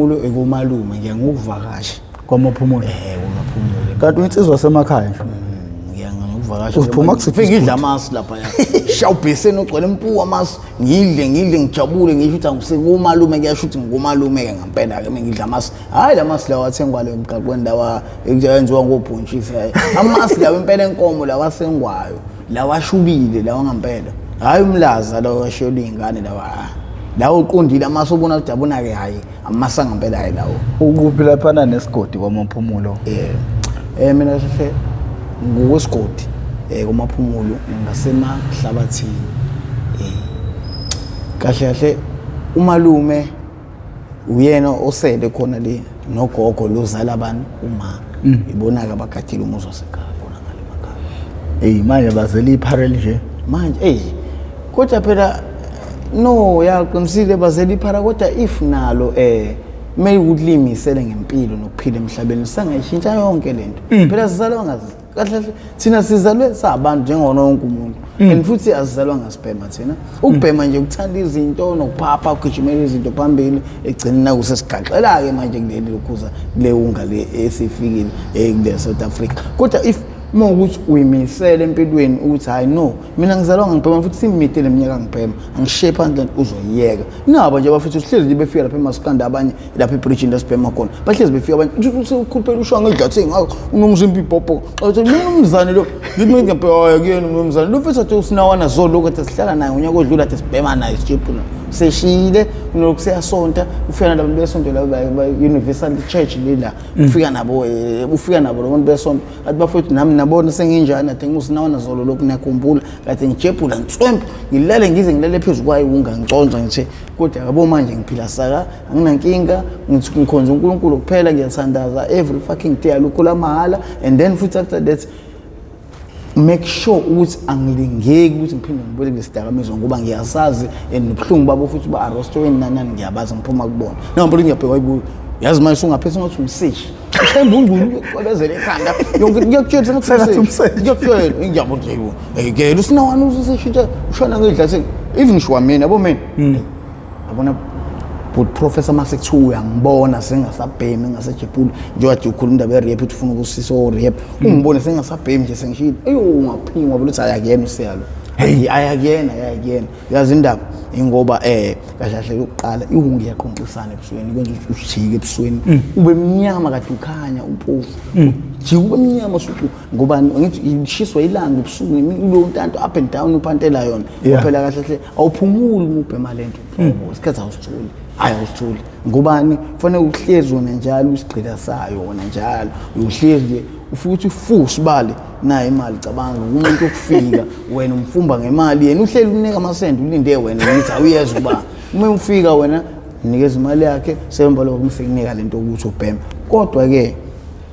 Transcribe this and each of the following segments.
Kulo ekumalume ngiya ngokuvakasha. KwaMaphumulo. KwaMaphumulo. Kanti uyinsizwa wasemakhaya nje. Ngiya ngokuvakasha. Uphuma kusiphi Ngifike ngidla amasi lapha ya. Shawubheseni ogcwele impuwa amasi. Ngidle ngidle ngijabule ngisho ukuthi angisekumalume kuyasho ukuthi ngikumalume ke ngempela ke ngidla amasi. Hayi lamasi lawa athengwa le emgaqweni lawa enziwa ngobhontshisi. Amasi lawa impela enkomo lawa asengwayo. Lawa ashubile lawa ngempela. Hayi umlaza lawa ashiyelwa izingane lawa. Lawa uqondile amasi obona ukuthi yabona ke hayi amasa ngempela hayi lawo. Ukuphi laphana nesigodi kwaMaphumulo? Mina kahle ngokwesigodi kwaMaphumulo ngasemahlabathini. Kahle kahle umalume uyena osele khona le nogogo lozala abantu uma ibona ke abagadile umuzi wasekhaya khona ngale emakhaya. Ey manje bazela ipharel nje. Manje ey kodwa phela no yaqinisile bazela iphara kodwa if nalo kumele ukuthi liyimisele ngempilo nokuphila emhlabeni sangayishintsha yonke lento. Phela sizalwa ngazi kahle kahle thina sizalwe sabantu njengona wonke umuntu. And futhi asizalwa ngasibhema thina. Ukubhema nje ukuthanda izinto nokuphapha ukugijimela izinto phambili egcina nakusesigaxela ke manje kuleli lokhuza kule unga le esifikile kule South Africa. Kodwa if uma ukuthi uyimisele empilweni ukuthi hayi no mina ngizalwa ngibhema futhi simide leminyaka ngibhema angishiye phansi uzoyiyeka. Nabo nje bafethu sihlezi nje befika lapha emaskanda abanye lapha ebridge lasibhema khona bahlezi befika abanye uthi ukhuluphela ushanga edlathi ngakho unomzimba ibhobho uthi mnumzane lo ngithi mina ngiyabheka kuyena umnumzane lo mfethu athi usinawana zolo lokho athi sihlala naye unyaka odlula athi sibhema naye sijibhula seshiyile unoloku seyasonta ufika nalabantu besonto laba Universal Church lela ufika nabo ufika nabo labantu besonto athi bafethu nami nabona senginjani athi ngusinawana zolo lokhu niyakhumbula kade ngijebhula nswempu ngilale ngize ngilale phezu kwayo ungangiconza ngithe kodwa yabo manje ngiphila saka anginankinga ngithi ngikhonza uNkulunkulu kuphela ngiyathandaza every fucking day alukho lamahhala and then futhi after that make sure ukuthi angilingeki ukuthi ngiphinde ngibuyele kulesidakamizwa ngoba ngiyasazi and nobuhlungu babo futhi ba arrestweni nanani ngiyabazi ngiphuma kubona noma ngiyabheka ibuye yazi manje usungaphethe ngathi umseshi ushembe ungculu ucwebezela ekhanda yonke ngiyakutshela sengathi umseshi ngiyakutshela ngiyabona nje hey ke usinawana useshintsha ushona ngidla even ngisho mina yabo mina yabona but professor mase kuthiwa uyangibona sengasabhemi ngasejebhuli njengoba ukhuluma indaba ye-rehab uthi ufuna ukusisa o-rehab ungibone sengasabhemi nje sengishilo eyo ungaphingwa vele uthi ayakuyena usiyalo hey ayakuyena ayakuyena yazi indaba ingoba kahle kahle yokuqala iwungu liyaqonqisana ebusweni kwenza ukuthi ujike ebusweni ube mnyama kade ukhanya umpofu jike ube mnyama suku ngoba ngithi ishiswa ilanga ebusuku leyo ntanto up and down uphantela yona phela kahle kahle awuphumuli uma ubhema lento isikhathi awusitholi hayi awusitholi ngobani kufanele uhlezi wona njalo usigqila sayo wona njalo uyohlezi nje ufike uthi fusi bale nayo imali cabanga umuntu okufika wena umfumba ngemali yena uhleli unika amasenti ulinde wena ngithi awuyezwa uba uma ufika wena unikeza imali yakhe semva lokho umsekunika lento ukuthi ubhema kodwa ke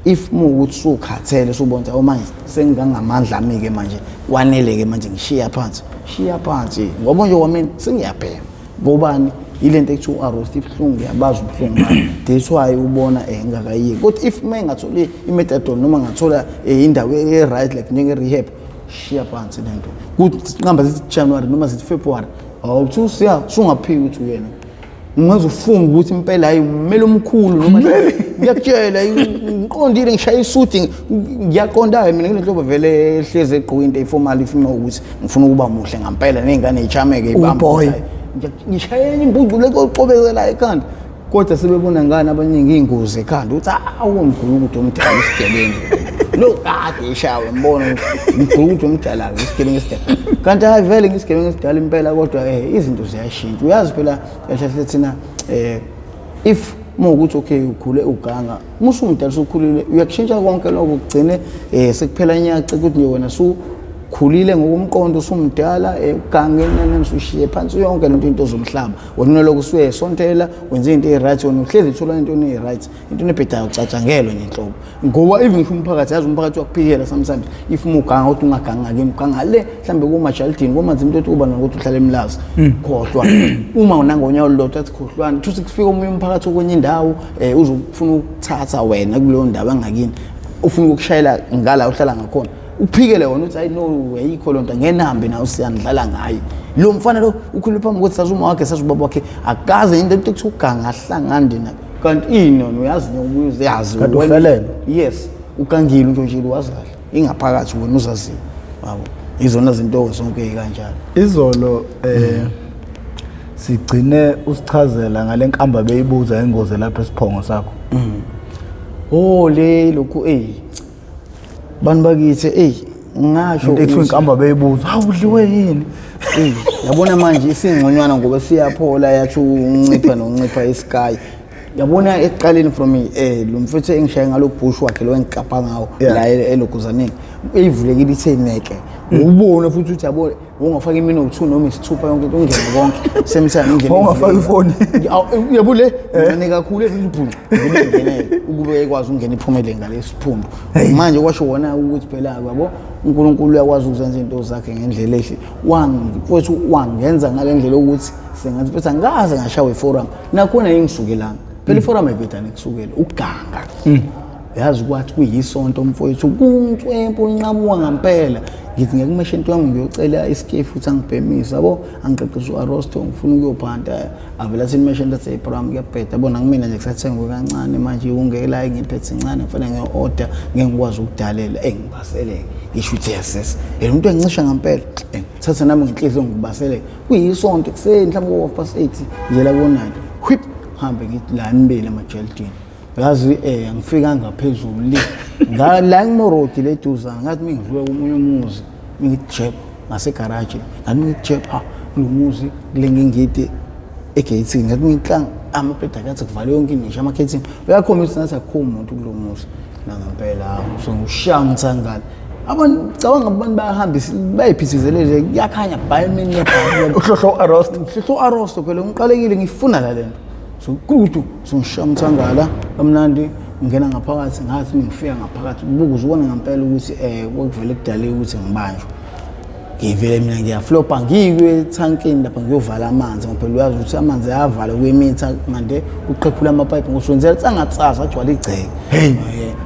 if muwukuthi sukhathele subona ukuthi manje sengingangamandla ami ke manje kwanele ke manje ngishiya phansi shiya phansi ngoba nje kwamina sengiyabhema ngobani ilento ekuthiwa u-arrest ibuhlungu ngiyabazi ubuhlungu bayo that's why ubona ngingakayeki kodwa if uma ngingatholi i-methadone noma ngathola indawo e-right like njenge-rehab shiya phansi lento kuthi nqamba zithi January noma zithi February awuthi usiya sungaphiki ukuthi uyena ungaze ufunge ukuthi impela hayi ummeli omkhulu noma ngiyakutshela ngiqondile ngishaya isuti ngiyaqonda mina nginenhlobo vele ehlezi egqoka into eformal ifuna ukuthi ngifuna ukuba muhle ngempela nezingane ichameke ibambe ngishaya enye imbucu lekoqobekela ekhanda kodwa sebebona ngani abaningi ingozi ekhanda ukuthi awu mgulukudu omdala isigebengu lo kade eshawe ngibona mgulukudu omdala isigebengu esidala kanti hayi vele ngisigebengu esidala impela kodwa izinto ziyashintsha uyazi phela kahle kahle thina if uma ukuthi okay ukhule uganga uma usumdala usukhulile uyakushintsha konke lokho kugcine sekuphela nyaca ukuthi nje wena sukhulile ngokomqondo usumdala ugange nani usushiye phansi yonke lento into zomhlaba wena unalokhu usuyayisontela wenza into e-right wena uhlezi uthola into e-right into ebhedayo ucatshangelwe nje inhlobo ngoba even ngisho umphakathi yazi umphakathi uyakuphikela sometimes if uma uganga ukuthi ungaganga kini uganga le mhlambe komajalidini komanzi into ethi uba nokuthi uhlala emlazi khohlwa uma unangonyawo olulodwa athi khohlwani thuthi kufika omunye umphakathi okwenye indawo uzofuna ukuthatha wena kuleyo ndawo angakini ufuna ukukushayela ngala uhlala ngakhona uphikele wona uthi hayi no ayikho lonto ngenambe nawe siyanidlala ngaye lo mfana lo ukhulule phambi kokuthi sazi uma wakhe sazi ubaba wakhe akaze into ekuthiwa uganga ahlangane nabo. Kanti ini wena uyazi nyokubuye uyazi Kanti wena- ufelele. Yes, ugangile untshontshile wazi kahle. Ingaphakathi wena uzaziyo. Yabo. Izona zinto zonke kanjalo. Izolo sigcine usichazela ngale nkamba beyibuza ingozi lapha esiphongo sakho. Oh le lokhu bantu bakithi ngasho Into ekuthiwa ukuthi- inkamba beyibuza, hawu udliwe yini? Yabona manje isingconywana ngoba siyaphola yathi uncipha noncipha isky. Yabona ekuqaleni from lo mfethu engishaye ngalo bush wakhe lo engikapa ngawo la elokuzaneni eyivulekile ithe neke ubone futhi uthi yabo ungafaka imino u2 noma isithupha yonke into ungene konke same time ungene Ungafaka ifoni. Yabo le ncane kakhulu ebhuncu ngenele ukube ekwazi ukungena iphumele ngalesiphundu manje kwasho wona ukuthi phela yabo uNkulunkulu uyakwazi ukuzenza izinto zakhe ngendlela ehle mfowethu wangenza ngale ndlela ukuthi sengathi mfethu angikaze ngashawa iforum nakhona ingisukelanga phela iforum ayibhedane kusukela ukuganga yazi kwathi kuyisonto mfowethu kuntwempu linqamuka ngampela ngithi ngiyakumesha into yami ngiyocela isikefu ukuthi angibhemise yabo angiqeqeshe u-arosto ngifuna ukuyophanta avela athi imesha into athi ibram kuyabheda yabona kumina nje kusathengwe kancane manje ungela ngiphethe incane kufanele ngiyo-order ngeke ngikwazi ukudalela ngibaseleke ngisho ukuthi yes yes yena umuntu engincisha ngampela thatha nami ngenhliziyo ngibaseleke kuyisonto ekuseni mhlawumbe ko-8:30 nje la ko-9 whip hambe ngithi la emibili emajeldini yazi angifika ngaphezulu le la ngimorodi le duzane ngathi mengidlule komunye umuzi ngithi jeb ngasegaraji ngathi ngithi jeb ha kulo muzi kule ngingidi egeyithini ngathi ngihlanga amabheda akathi kuvalwe yonke into ngisho amakhethini uyakhomba ukuthi ngathi akukho umuntu kulo muzi nangempela so ngishaya umthangala abantu cabanga abantu bayahambisa bayiphithizelele kuyakhanya bhayi emini yebhayi Uhlohlo u-arosto. ngihlohlo u-arosto phela ngiqalekile ngifuna la lento so kudu so ngishaya umthangala kamnandi ngingena ngaphakathi ngathi ngifika ngaphakathi ubuka uzubona ngempela ukuthi kwakuvele kudaliwe ukuthi ngibanjwe ngivele mina ngiyaflopa ngikwe ethankini lapha ngiyovala amanzi ngoba phela uyazi ukuthi amanzi ayavala kwimitha mande uqhephula amapayipi ngoswenzela tsangatsaza agcwala igceke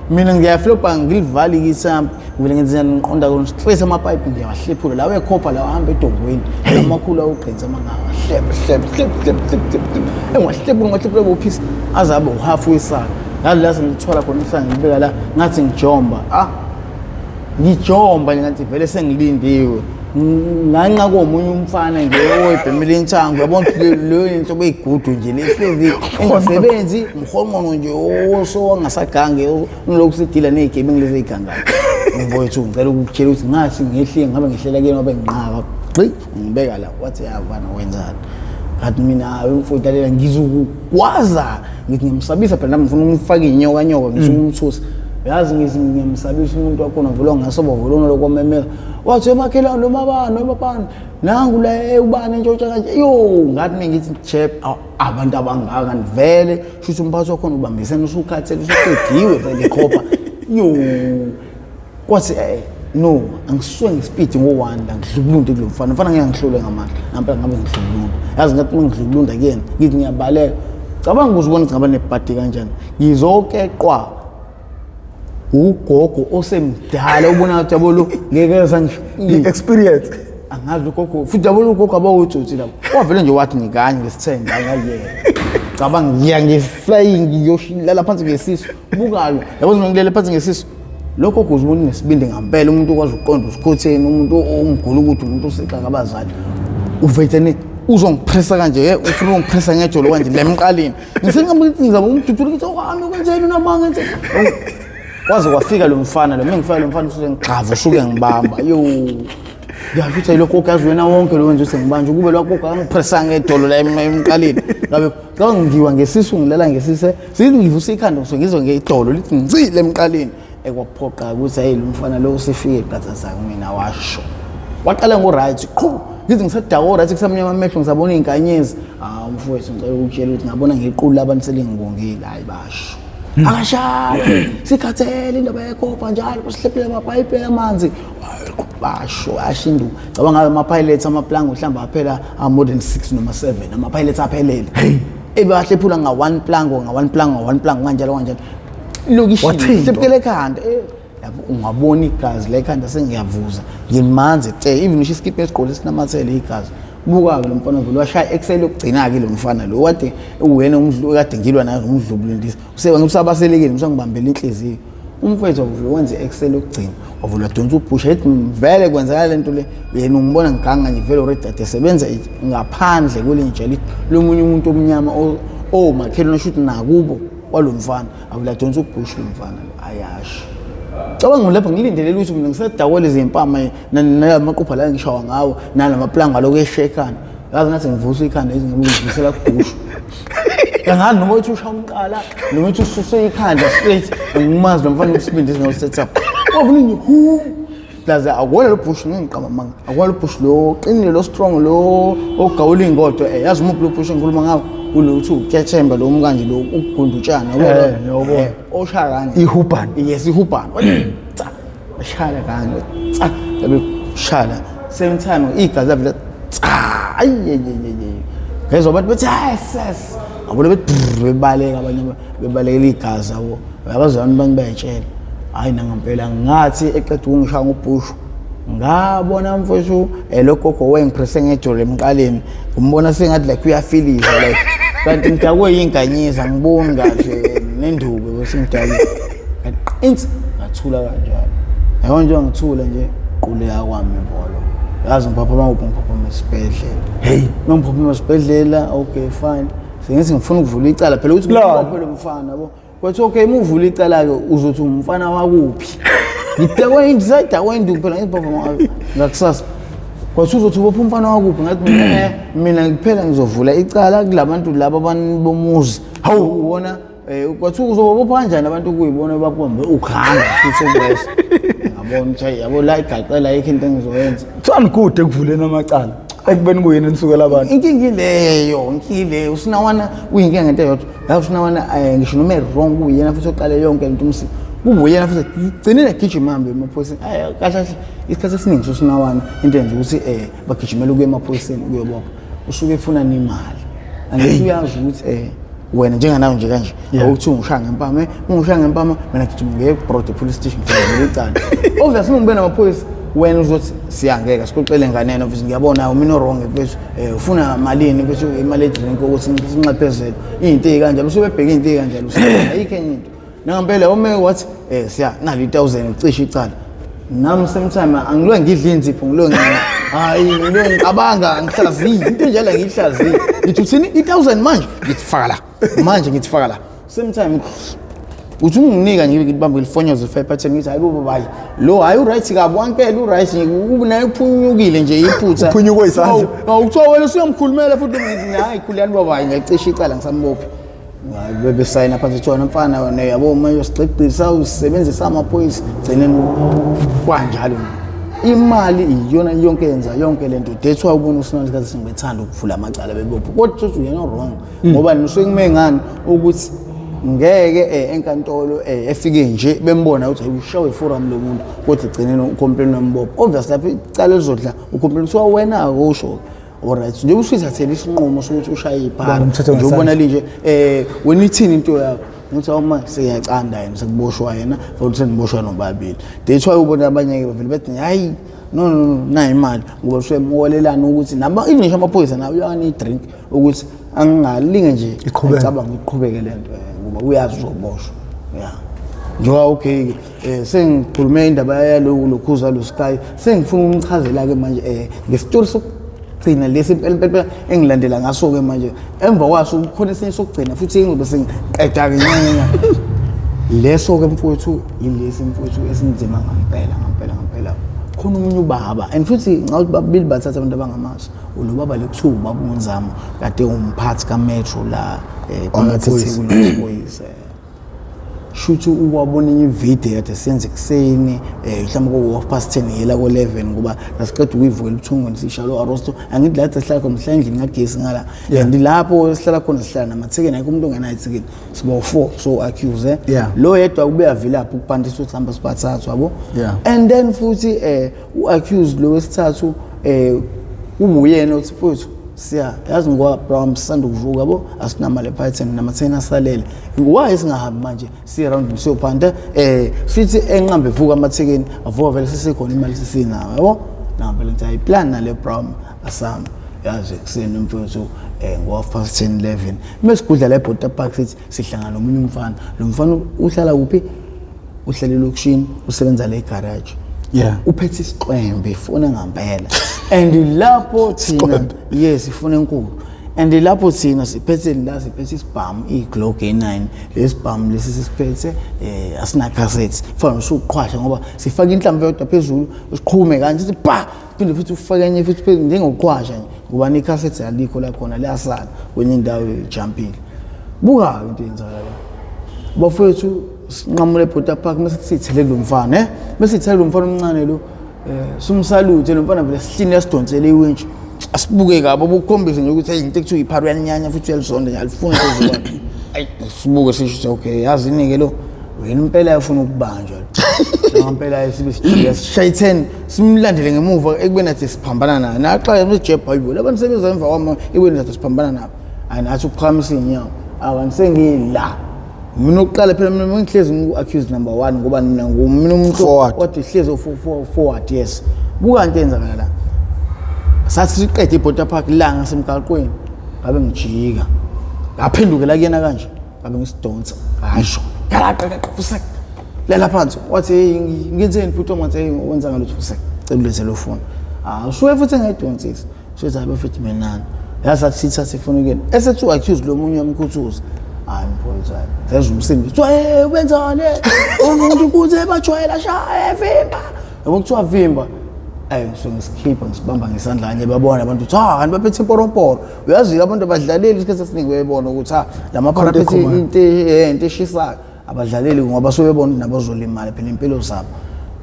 mina ngiyaflopa ngilivali isampi ngivele ngenze ngiqonda kona straight amapayipi ngiyawahlephula lawo ekhopha lawo ahamba edongweni amakhulu awugqinsa amangaka hlep hlep hlep hlep hlep hlep engwahlephula ngwahlephula bophisi aze abe uhafu wesaka ngathi la sengilithola khona umhlanga ngibeka la ngathi ngijomba ngijomba nje ngathi vele sengilindiwe nganxa komunye umfana nje oyibhemile insangu yabona leyo inhlobo eyigudu nje lehlezi engasebenzi umhonqono nje oso wangasagange unalokhu sidila ney'gebengu lezi ey'gangayo mfowethu ngicela ukukutshela ukuthi ngathi ngehlile ngabe ngihlela kuyena wabe nginqaka gqi ngibeka la wathi yavana wenzani ngathi mina hayi umfowethu lalela ngizokugwaza ngithi ngiyamsabisa phela nami ngifuna ukumfaka iy'nyoka nyoka ngithi ukumthusa yazi ngithi ngiyamsabisa umuntu wakhona vele wangasoba vele unalokwamemeka wathi emakhelwane noma bani noma bani nangu la ubani entshontsha kanje yo ngathi mina ngithi chep abantu abangaka vele shuthi umphathi wakhona ubambisene usukhathele usuqediwe vele ikhopha yo kwathi no angisuke ngespeed ngo-1 la ngidlubulunde kulo mfana mfana ngeke ngihlule ngamandla ngampela ngabe ngidlubulunda yazi ngathi uma ngidlubulunda kuyena ngithi ngiyabaleka cabanga ukuze ubone ukuthi ngaba nebhadi kanjani ngizokeqwa ugogo osemdala ubona ngathi yabo lo ngeke I-experience. angazi ugogo futhi yabo lo ugogo abawutsotsi lapho wavele nje wathi ngikanye ngesithemba ngayeka cabanga ngiya nge-flying ngiyolala phansi ngesisu buka-ke yabo ngilele phansi ngesisu lokho kuze umuntu nesibindi ngampela umuntu okwazi ukuqonda usikhotheni umuntu omgula ukuthi umuntu osexaka abazali uvethene uzongipressa kanje ufuna ukungipressa ngejolo kanje la emqaleni ngisengabe ngizama umdudula ukuthi owami kwenzeni unamanga enzeni kwaze kwafika lo mfana lo mengifika lo mfana usuke ngigxava usuke ngibamba yo yasho ukuthi lokho gazi wena wonke lo wenza ukuthi ngibanje ukube lokho angipressa ngedolo la emqaleni ngabe xa ngiwa ngesisu ngilala ngesisu sithi ngivusa ikhanda ngisuke ngizwe ngedolo lithi ngicile emqaleni ekwaphoqa ukuthi hey lo mfana lo usefike qathaza kumina washo waqala ngo-right qhu ngithi ngisadaka o-right kusamnyama amehlo ngisabona iy'nkanyezi hawu mfowethu ngicela ukutshela ukuthi ngabona ngequlu labantu selingibongile hhayi basho akashayi sikhathele indaba yekhopha njalo basihlephile amapayipi amanzi basho ashindu cabanga ngabe ama-pilots amaplango mhlawumbe aphela a-more than 6 noma 7 ama-pilots aphelele ebahlephula nga-one plango nga-one plango nga-one plango kanjalo kanjalo lokishini Wathintwa. hlephukele ekhanda yabo ungabona igazi la ekhanda sengiyavuza ngimanzi te even ngisho isikipha esigqoke sinamathele igazi Buka-ke lo mfana vele washaya ekusele yokugcina-ke lo mfana lo kade uwena umdlu kade ngilwa naye umdlubulundisa usebaselekile usangibambela inhliziyo. Umfowethu wavula wenza i-excel yokugcina, wavula wadonsa ubhusha ethi vele kwenzeka le nto le, yena ungibona ngiganga nje vele already ade sebenza ngaphandle kwelinye ijele lomunye umuntu omnyama omakhelwane shuthi nakubo kwalo mfana, avula adonsa ubhusha lo mfana ayasho. Cabanga lapho ngilindele ukuthi mina ngisadakwe izimpama nalamaqupha la ngishawa ngawo nalamaplanga lokhu eshekana, yazi ngathi ngivusa ikhanda izingivusela kubhusha. Angazi noma uthi ushaya umqala noma uthi ususe ikhanda straight, angimazi lo mfana usibindi singawu-set up. Wavula nje hu plus akuwona lo bush, ngiqamba manga, akuwona lo bush lo qinile lo strong lo ogawula ingodo, yazi umuphi lo bush engikhuluma ngawo, kulo uthi ukethemba lo mkanje lo ukugunda utshani yabo. Oshaya kanje ihubhani. Yes, ihubhani. Tsa shaya kanje, tsa yabe shaya same time igazi lavela tsa, ayiyeyeye, ngezwa abantu bethi hayi ses ngabona bethi bebaleka, abanye bebalekela igazi yabo, abazalwane bami bayatshela hayi nangempela ngathi eqeda ukungishaya ngobhushu ngabona mfowethu lo gogo wengipresse ngedolo emqaleni, ngimbona sengathi like uyafiliza like kanti ngidakwe yinkanyiza, ngiboni kahle nenduku bese ngidakwe insi ngathula kanjalo, yabo nje ngithula nje quleka kwami ibolo, yazi ngiphaphama kuphi, ngiphaphama esibhedlela. Hey, ngiphaphama esibhedlela, okay fine, sengithi ngifuna ukuvula icala phela ukuthi ngibophe lo mfana yabo, kwathi okay uma uvula icala-ke uzothi umfana wakuphi, ngidakwe ngisadakwe induku phela ngiphaphama ngakusasa, kwathi uzothi ubopha umfana wakuphi, ngathi mina mina kuphela ngizovula icala kulabantu laba abantu bomuzi, hawu ubona kwathi uzobopha kanjani abantu kuyibona bakubambe ukhanga futhi okwesa, ngabona ukuthi yabo la igaqela ayikho into engizoyenza. Kuthiwani kude ekuvuleni amacala ekubeni kuyini nisukela abantu? Inkinga ileyo, inkinga ileyo usinawana uyinkinga ngento eyodwa la usinawana, ngisho noma wrong kuyena futhi oqale yonke lento umsi kubuyena futhi gcinile gijima hambe emaphoyiseni. Kahle kahle isikhathi esiningi usinawana into enza ukuthi bagijimele ukuya emaphoyiseni ukuyobopha, usuke efuna nemali, angithi uyazi ukuthi wena njenganawe nje kanje awukuthi ungishaya ngempama, ungishaya ngempama mina gijima ngiye Broad police station ngivule icala, obviously uma ngibe namaphoyisa wena uzothi siyangeka sixoxele nganeno mfethu, ngiyabona mina wrong mfethu, ufuna malini mfethu, imali edrink ukuthi sinxephezele into ey'kanjalo, usuke ebheke into ey'kanjalo, ayikho enye into nangempela uma wathi siya nali 1000 ucishe icala, nami same time angiloke ngidla inzipho, ngiloke hayi ngiloke ngicabanga ngihlaziye into njalo, ngiyihlaziye ngithi uthini i-1000 manje ngithi faka la manje ngithi faka la same time uthi unginika nje ngibambe ilifonyozo ifire pattern ngithi hayi bo bayi lo hayi uright kabi wankela uright naye uphunyukile nje iphutha uphunyukwe isandla awuthiwa wena usuyamkhulumela futhi hayi khuluyani baba ngiyacisha icala ngisambophi bebesayina phansi kuthiwa mfana wena yabo manje usigqigqisa usebenzisa amaphoyisa gcineni kwanjalo. Imali iyona yonke yenza yonke lento, that's why ubona usinalo isikhathi singibethanda ukuvula amacala bebopha, kodwa uthi uyena wrong ngoba nisuke kume ngani ukuthi ngeke enkantolo efike nje bembona ukuthi ushawe forum lo muntu, kodwa egcineni ucomplain wambopha, obviously lapho icala lizodla ucomplain kuthiwa wena akusho. Alright, njengoba usuyithathela isinqumo sokuthi ushaye iphara nje ubona linje wena ithini into yakho, ngithi awuma seyacanda yena sekuboshwa yena futhi seniboshwa nobabili, that's why ubona abanye ke bavele bethi hayi no no no nayi imali ngoba usuyemholelana ukuthi nabo even ngisho amaphoyisa nawo uyani drink ukuthi angingalinge nje acabanga iqhubeke lento ngoba uyazi uzoboshwa. Yeah, njengoba okay sengikhulume indaba yaloku lokhuza lo Sky, sengifuna ukumchazela ke manje ngesitori sokugcina lesi impela engilandela ngaso ke manje, emva kwaso kukhona esinye sokugcina futhi ngizobe sengiqeda ke nyanya leso ke mfowethu, yilesi mfowethu esinzima ngempela ngempela ngempela. Khona omunye ubaba and futhi ngawuthi babili bathatha abantu abangamazi, lo baba lekuthiwa ubaba uNzamo kade umphathi kaMetro la phakathi eThekwini amaphoyisa, shuthi ukwabona enye ividiyo kade siyenza ekuseni mhlawumbe ko-10:30 ngiyela ko-11 ngoba sasiqeda ukuyivukela ubuthongweni sishalo arosto, angithi la sihlala khona sihlala endlini kagesi ngala and lapho sihlala khona sihlala namathikeni, ayikho umuntu ongenayo ithikeni, siba u-4 so accuse lo yedwa kube avilaphi ukuphandisa ukuthi hamba sibathathu yabo, and then futhi u-accused lo wesithathu ubuyena uthi mfowethu siya yazi ngoba Brown sisanda ukuvuka yabo asinamali ephaketheni namatheni asalele, why singahambi manje siye round siyophanda sithi enqambe evuka amathekeni avuka vele sesikhona imali sesinayo yabo, nangempela ngithi ayiplan nale Brown asami Yazi ekuseni mfowethu ngo-10:30 11 mesigudla la eBorder Park, sithi sihlangana nomunye umfana. Lo mfana uhlala kuphi? Uhlala elokishini, usebenza la egarage. Uphethe isiqwembe, ifuna ngempela, and lapho thina Isiqwembe? Yes, ifuna enkulu, and lapho thina siphethe la, siphethe isibhamu, i-Glock A9. Lesibhamu lesi sisiphethe asina cassette, fana usuqhwasha ngoba sifaka inhlamvu yodwa phezulu, usiqhume kanje, sithi pa, phinde futhi ufake enye futhi phezulu, njengoqhwasha nje, ngoba ne-cassette alikho la khona, liyasala kwenye indawo, ijumpile. Buka into eyenzakala la, bafowethu. Sinqamule eBorder Park, mase sithele lo mfana, mase sithele lo mfana omncane lo, sumsalute lo mfana vele, sihline, sidonsele iwinch, asibuke kabi, obukhombisa nje ukuthi hey, into ekuthiwa iphara uyalinyanya futhi uyalizonda nje, alifuni phezu kwakhe. Ayi, sibuke sisho ukuthi okay, yazi inike lo wena impela yafuna ukubanjwa lo ngempela. Sibe sijika, sishaye 10, simlandele ngemuva ekubeni athi siphambana naye naxa sijebha. Hayibo, labantu sebeza emva kwami, ekubeni athi siphambana nabo. Hayi, nathi ukuphakamisa iy'nyawo, akanti sengila mina ukuqala phela, mina ngihlezi ngiku-accused number one, ngoba mina ngumina umuntu Forward. kodwa ihlezi forward. Yes, buka into eyenzakala la. Sathi siqede iBorder Park la ngasemgaqweni, ngabe ngijika, ngaphendukela kuyena kanje, ngabe ngisidonsa ngasho galaqaqaqafusek, lala phansi. Wathi, hey, ngenzeni bhuti? Wathi, hey, wenza ngalutho, fusek, cela ulethe lo foni. Ah, usuke futhi engayidonsisi. Sothi hayi bafethu, menani, yazi athi sithathe ifoni kuyena, esethi u-accuse lo munye wamkhuthuza. Hayi mfowethu, hayi, sezwa umsindo, kuthiwa hey, wenzani umuntu ukuthi bajwayela shaya vimba, yabo, kuthiwa vimba. Ayi, ngisuke ngisikhipha, ngisibamba ngesandla kanye, babona abantu ukuthi ha, kanti baphethe imporomporo. Uyazi-ke abantu abadlaleli, isikhathi esiningi bebona ukuthi ha, la maphara Khona into aphethe eqhumayo. into eshisayo, abadlaleli ngoba suke bebona ukuthi nabazolimala phela impilo zabo.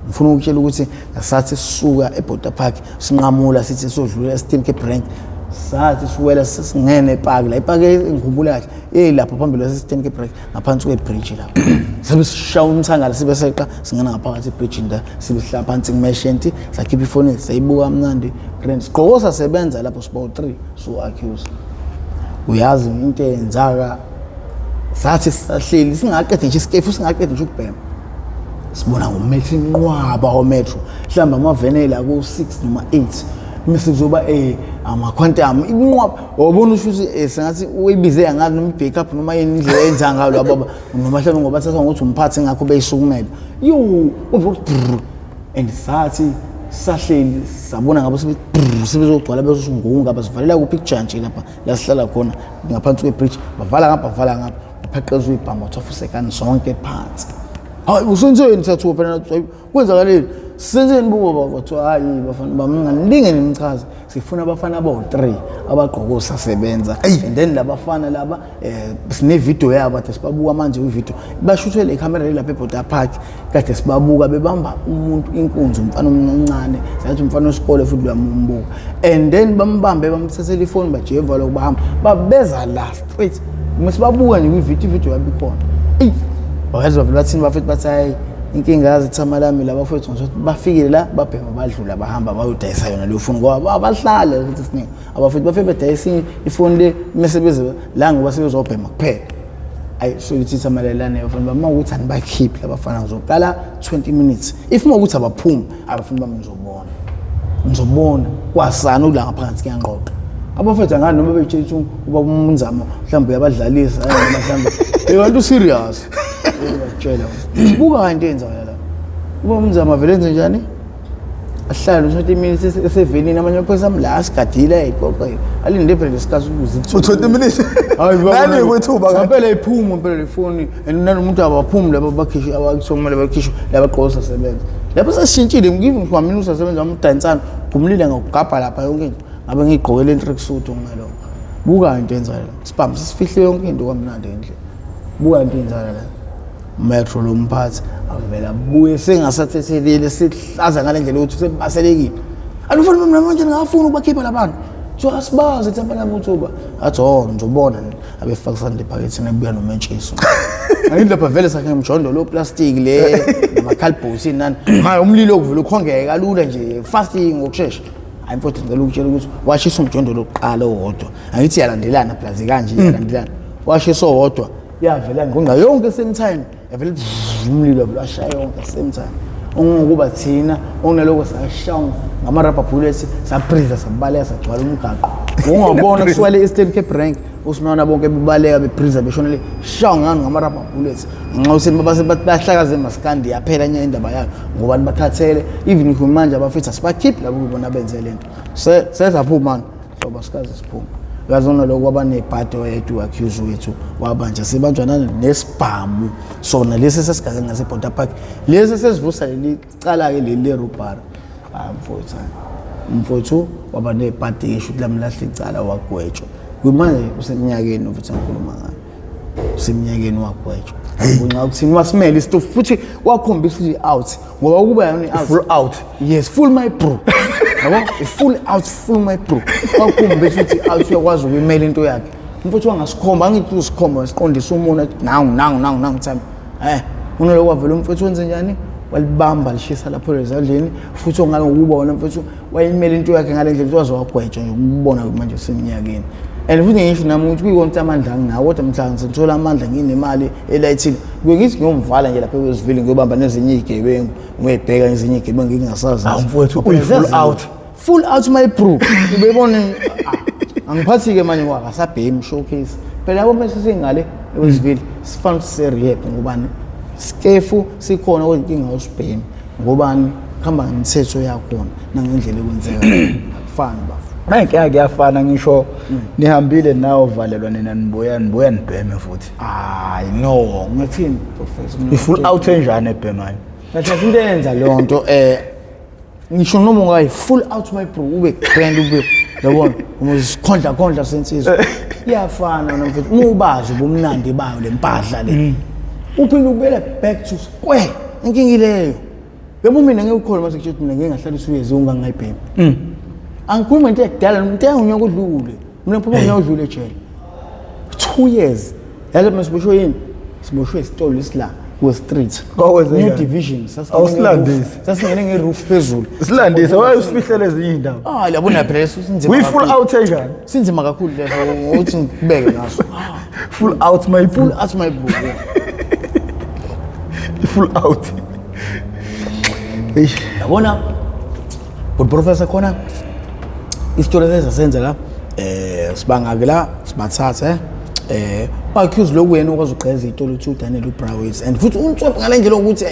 Ngifuna ukutshela ukuthi ngasathi sisuka eBorder Park, sinqamula, sithi sodlula eSteenkamp Rank, sathi siwela, sesingene epaki la, ipaki engikhumbula kahle eyilapha phambili kwase-Steenkamp Rank, ngaphansi kwebridge lapho, sabe sishaya umthangala, sibe seqa, singena ngaphakathi ebridgini la, sibe sihlala phansi kumeshenti, sakhipha ifoni, sayibuka kamnandi grand. Sigqoko sasebenza lapho, sibawu 3, so accuse. Uyazi into eyenzaka, sathi sisahleli, singaqede nje isikefu, singaqede nje ukubhema, sibona ngometro, inqwaba ometro, mhlawumbe amavenela ku-6 noma 8, mese kuzoba ama-Quantum, inqwaba. Wabona usho ukuthi sengathi uyibize angazi noma i-backup noma yini, indlela eyenza ngayo labo baba, noma mhlawumbe ngoba thatha ngokuthi umphathi, ngakho beyisukumela yo uve ukuthi brr. And sathi sahleli, sabona ngabo sebezogcwala, bezosingunga, basivalela kuphi, kujantshi lapha la sihlala khona ngaphansi kwebridge, bavala ngapha, bavala ngapha, bapheqeza uyibhamu, wathiwa fusekani sonke phansi. Hayi, usenzeni? Sathuka phela nathi, hayi, kwenzakaleni, senzeni bubo baba? Kwathiwa hayi bafana bami, nganilinge nimchaze, sifuna abafana abawu-3 abagqoke osasebenza, and then labafana laba sine-video yabo kade sibabuka manje kwividiyo, bashuthele ikhamera le lapha eBorder Park, kade sibabuka bebamba umuntu inkunzi, umfana omncane, sathi umfana wesikole futhi uyamumbuka, and then bambambe, bamthathele ifoni, bajike valoko, bahamba, babeza la straight. Masibabuka nje kwividiyo, ividiyo yabe ikhona. Eyi, bayazi bavele bathini bafethu? Bathi hayi, inkinga yazi ithama lami labafethu ngizothi bafikile la, babhema, badlula, bahamba bayodayisa yona leyo foni, ngoba abahlali futhi esiningi abafethu bafike bedayisa ifoni le, mese beze la ngoba sebezobhema kuphela. Ayi, so ithi amalelane bafana bami, ukuthi anibakhiphi labafana, ngizoqala 20 minutes, if uma ukuthi abaphumi abafuni bami, ngizobona, ngizobona kwasana ula ngaphansi kuyanqoqa abafethu. Angani noma beyitshela ukuthi ubaba uMnzamo mhlawumbe uyabadlalisa, noma mhlawumbe kanti userious, uyakutshela, buka into eyenzakala la, ubaba uMnzamo avele enze njani, ahlale u-20 minutes esevenini, amanye amaphoyisa ami la asigadile, ayiqoqele, alinde phela lesikhathi ukuze U-20 minutes. Hayi, Nani kwethuba kanti? Ngempela iphuma impela le foni, and nanomuntu abaphumi laba bakhishwe, abakuthiwa kumele bakhishwe laba gqoka usasebenza. Lapho sesishintshile, ngive mina usasebenza wamdansana, gumlile ngokugabha lapha yonke into, ngabe ngiyigqokele i-tracksuit ngalokho. Buka into enzakala la, sibhamu sesifihle yonke into kwamnandi endlini. Buka into enzakala la, metro lo mphathi avela abuye sengasathethelile, sihlaza ngale ndlela yokuthi sebaselekile, alufuni mina manje, ngingafuni ukubakhipha labantu, so asibazi ithemba lami uthuba. Athi, oh, ngizobona, abefaka isandla ephaketheni, ebuya nomentshiso. Angithi lapha vele sakhe ngomjondo lo plastic le namakhalibhosi nani, hayi, umlilo okuvela ukhongeke kalula nje, fast, ngokushesha. Hayi mfowethu, ngicela ukutshela ukuthi washisa umjondo lokuqala owodwa, angithi iyalandelana plazi kanje, iyalandelana, washisa owodwa, yavela ngqongqa yonke same time, yavela umlilo, vele washaya yonke same time. Ungokuba thina onaloko sashaya ngama-rubber bullets, sabreatha, sabaleka, sagcwala umgaqo. Ungabona kusuka le Eastern Cape rank usimana bonke bebaleka bebriza beshona le shaw ngani ngama-rubber bullets ngenxa yokuthi base bahlakaze maskandi yaphela nye indaba yayo ngoba bakhathele even if manje abafethu asibakhiphi labo kubona benze lento sesaphuma hlobo sikaze siphume uyazona lokho kwabanebhadi oyedwa u-accuse wethu wabanja sibanjwa nesibhamu sona lesi sesigake ngase-border park lesi sesivusa leli cala-ke leli lerubhari. Hayi mfowethu, hayi mfowethu, waba nebhadi ngisho ukuthi lamlahla icala wagwetshwa. Kumanje useminyakeni mfowethu engikhuluma ngayo, useminyakeni wagwetshwa ngenxa yokuthini wasimele isitofu futhi wakhombisa ukuthi out ngoba ukuba yona i-out Full out. Yes, full my bro, yabo, full out, full my bro. Wakhombisa ukuthi out uyakwazi ukuyimela into yakhe mfowethu. Wangasikhomba, angithi usikhomba siqondisa umuntu athi nangu nangu nangu nangu time unaloko wavela umfowethu wenze njani, walibamba lishisa lapho ezandleni futhi ongake ukuba wona mfowethu wayimela into yakhe ngale ndlela waze wagwetshwa nje ukubona manje useminyakeni. And futhi ngisho nami ukuthi kuyikona ukuthi amandla anginawo, kodwa mhla ngithola amandla nginemali elayithile kuye ngithi ngiyomvala nje lapha eWestville, ngiyobamba nezinye iy'gebengu, ngiyibheka ezinye iy'gebengu ngingasazi. Hawu, mfowethu, uyi-full out. Full out my bro, ubebona angiphathi-ke manje ngoba akasabhemi showcase phela yabo. Mase singale eWestville sifana ukuthi se-rehab ngobani skefu sikhona, kodwa inkinga awusibhemi ngobani kuhamba ngemithetho yakhona nangendlela ekwenzeka, akufani bafo. Manje kuyafana ngisho nihambile nawo valelwa nina nibuya nibuya nibheme futhi. Hayi no, ngathini professor? I-full out enjani ebhemayo? Kahle into eyenza leyo nto ngisho noma ungayi full out my bro, ube grand, ube yabona uma uzikhondla khondla sensizwa iyafana wena mfethu, uma ubazi ubumnandi bayo le mpahla le uphinde ubuyele back to square. Inkinga ileyo yebo. Mina ngeke ukhona mase kutshela ukuthi mina ngeke ngahlala usuyezi ungangayibhemi. Angikhulumi into yakudala, into yangunyaka odlule. Mina ngiphuma unyaka odlule ejele, 2 years yazi. Mina siboshwe yini? Siboshwe isitolo esila we-street. Kwakwenze New njani? Division. Awusilandisi. Sasingene nge-roof phezulu. Silandise, waye usifihlele ezinye iy'ndaba. Ah, yabona phela leso sinzima Uyi-full kakhulu. out enjani? Sinzima kakhulu leso ukuthi ngikubeke ngaso. Full out my full full out my bro. Full out. Eish. Yabona but professor, khona isitori esasenza la sibangake la sibathathe accuse lokhu yena ukwazi ugqeza itolo uthi uDaniel uBrawis and futhi unswephe ngale ndlela ukuthi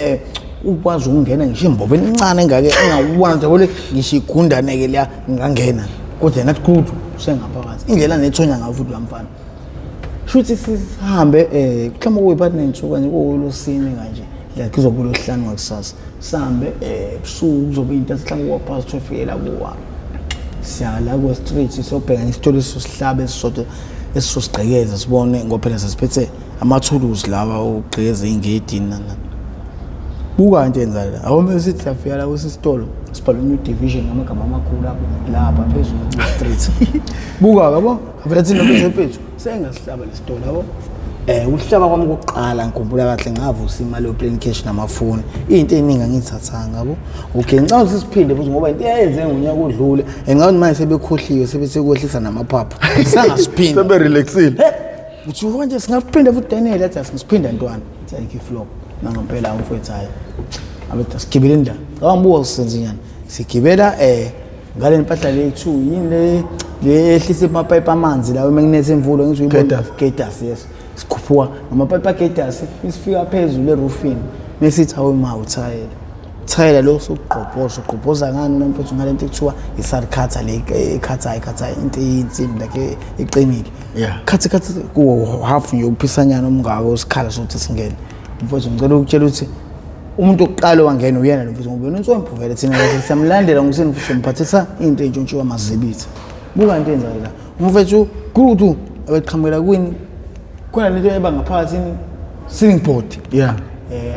ukwazi ukungena ngisho imbobeni encane engake engawubona nje yabo, ngisho igundane ke liya ngangena, kodwa yena athi kudu usengaphakathi indlela nethonya ngayo futhi lamfana. Shuthi sihambe mhlawumbe kuyiphakathi ney'nsuku kanje kuwolosine kanje, like kuzobe ulosihlanu ngakusasa, sihambe ebusuku kuzobe into mhlawumbe kuwa past 12 yela kuwa siyala ku-street siyobheka isitolo esizosihlaba esisodwa esizosigqekeza sibone, ngoba phela sesiphethe amathuluzi lawa okugqekeza iy'ngedi nana. Buka into yenza la awume sithi siyafika la kwesisitolo sibhalwe New Division ngamagama amakhulu lapho lapha phezulu ku-street. Buka yabo vele thina mfethu sengasihlaba lesitolo yabo. Ukuhlaba kwami kokuqala ngikhumbula kahle, ngavusa imali yo-plain cash namafoni, into eningi angiyithathanga yabo. Okay, ngicabanga ukuthi siphinde futhi ngoba into eyayenze ngonyaka odlule, ngicabanga ukuthi manje sebekhohliwe sebekwehlisa namaphaphu, sangasiphinda. Sebe-relaxile. Uthi manje singaphinda futhi Daniel, athi asingiphinda ntwana, athi ayikho iflop nangempela umfowethu. Hayi abethi sigibele indaba awambuka sisenze nyani, sigibela ngale mpahla le 2 yini le le ehlisa amapayipi amanzi lawo uma kunethe imvula, ngithi uyibona. Gators. Gators, yes. Sikhuphuka ngamapayipi agators isifika phezulu erufini, mesithi awu ma uthayela thayela lo sokugqobhoza ugqobhoza ngani na mfethu? Ngale nto ekuthiwa isarikhatha le ekhathayo ekhathayo, into eyinsimbi like eqinile. Khathi khathi ku half nje ukuphisanyana omngako isikhala sokuthi singene mfethu. Ngicela ukutshela ukuthi umuntu oqala wangena uyena lo mfethu, ngoba yena unswempu vele, thina kahle siyamlandela nguseni futhi simphathisa into entshontshiwa amazibitha. Buka into yenzayo la umfethu kurutu abeqhamukela kwini khona lento eba ngaphakathi ceiling board.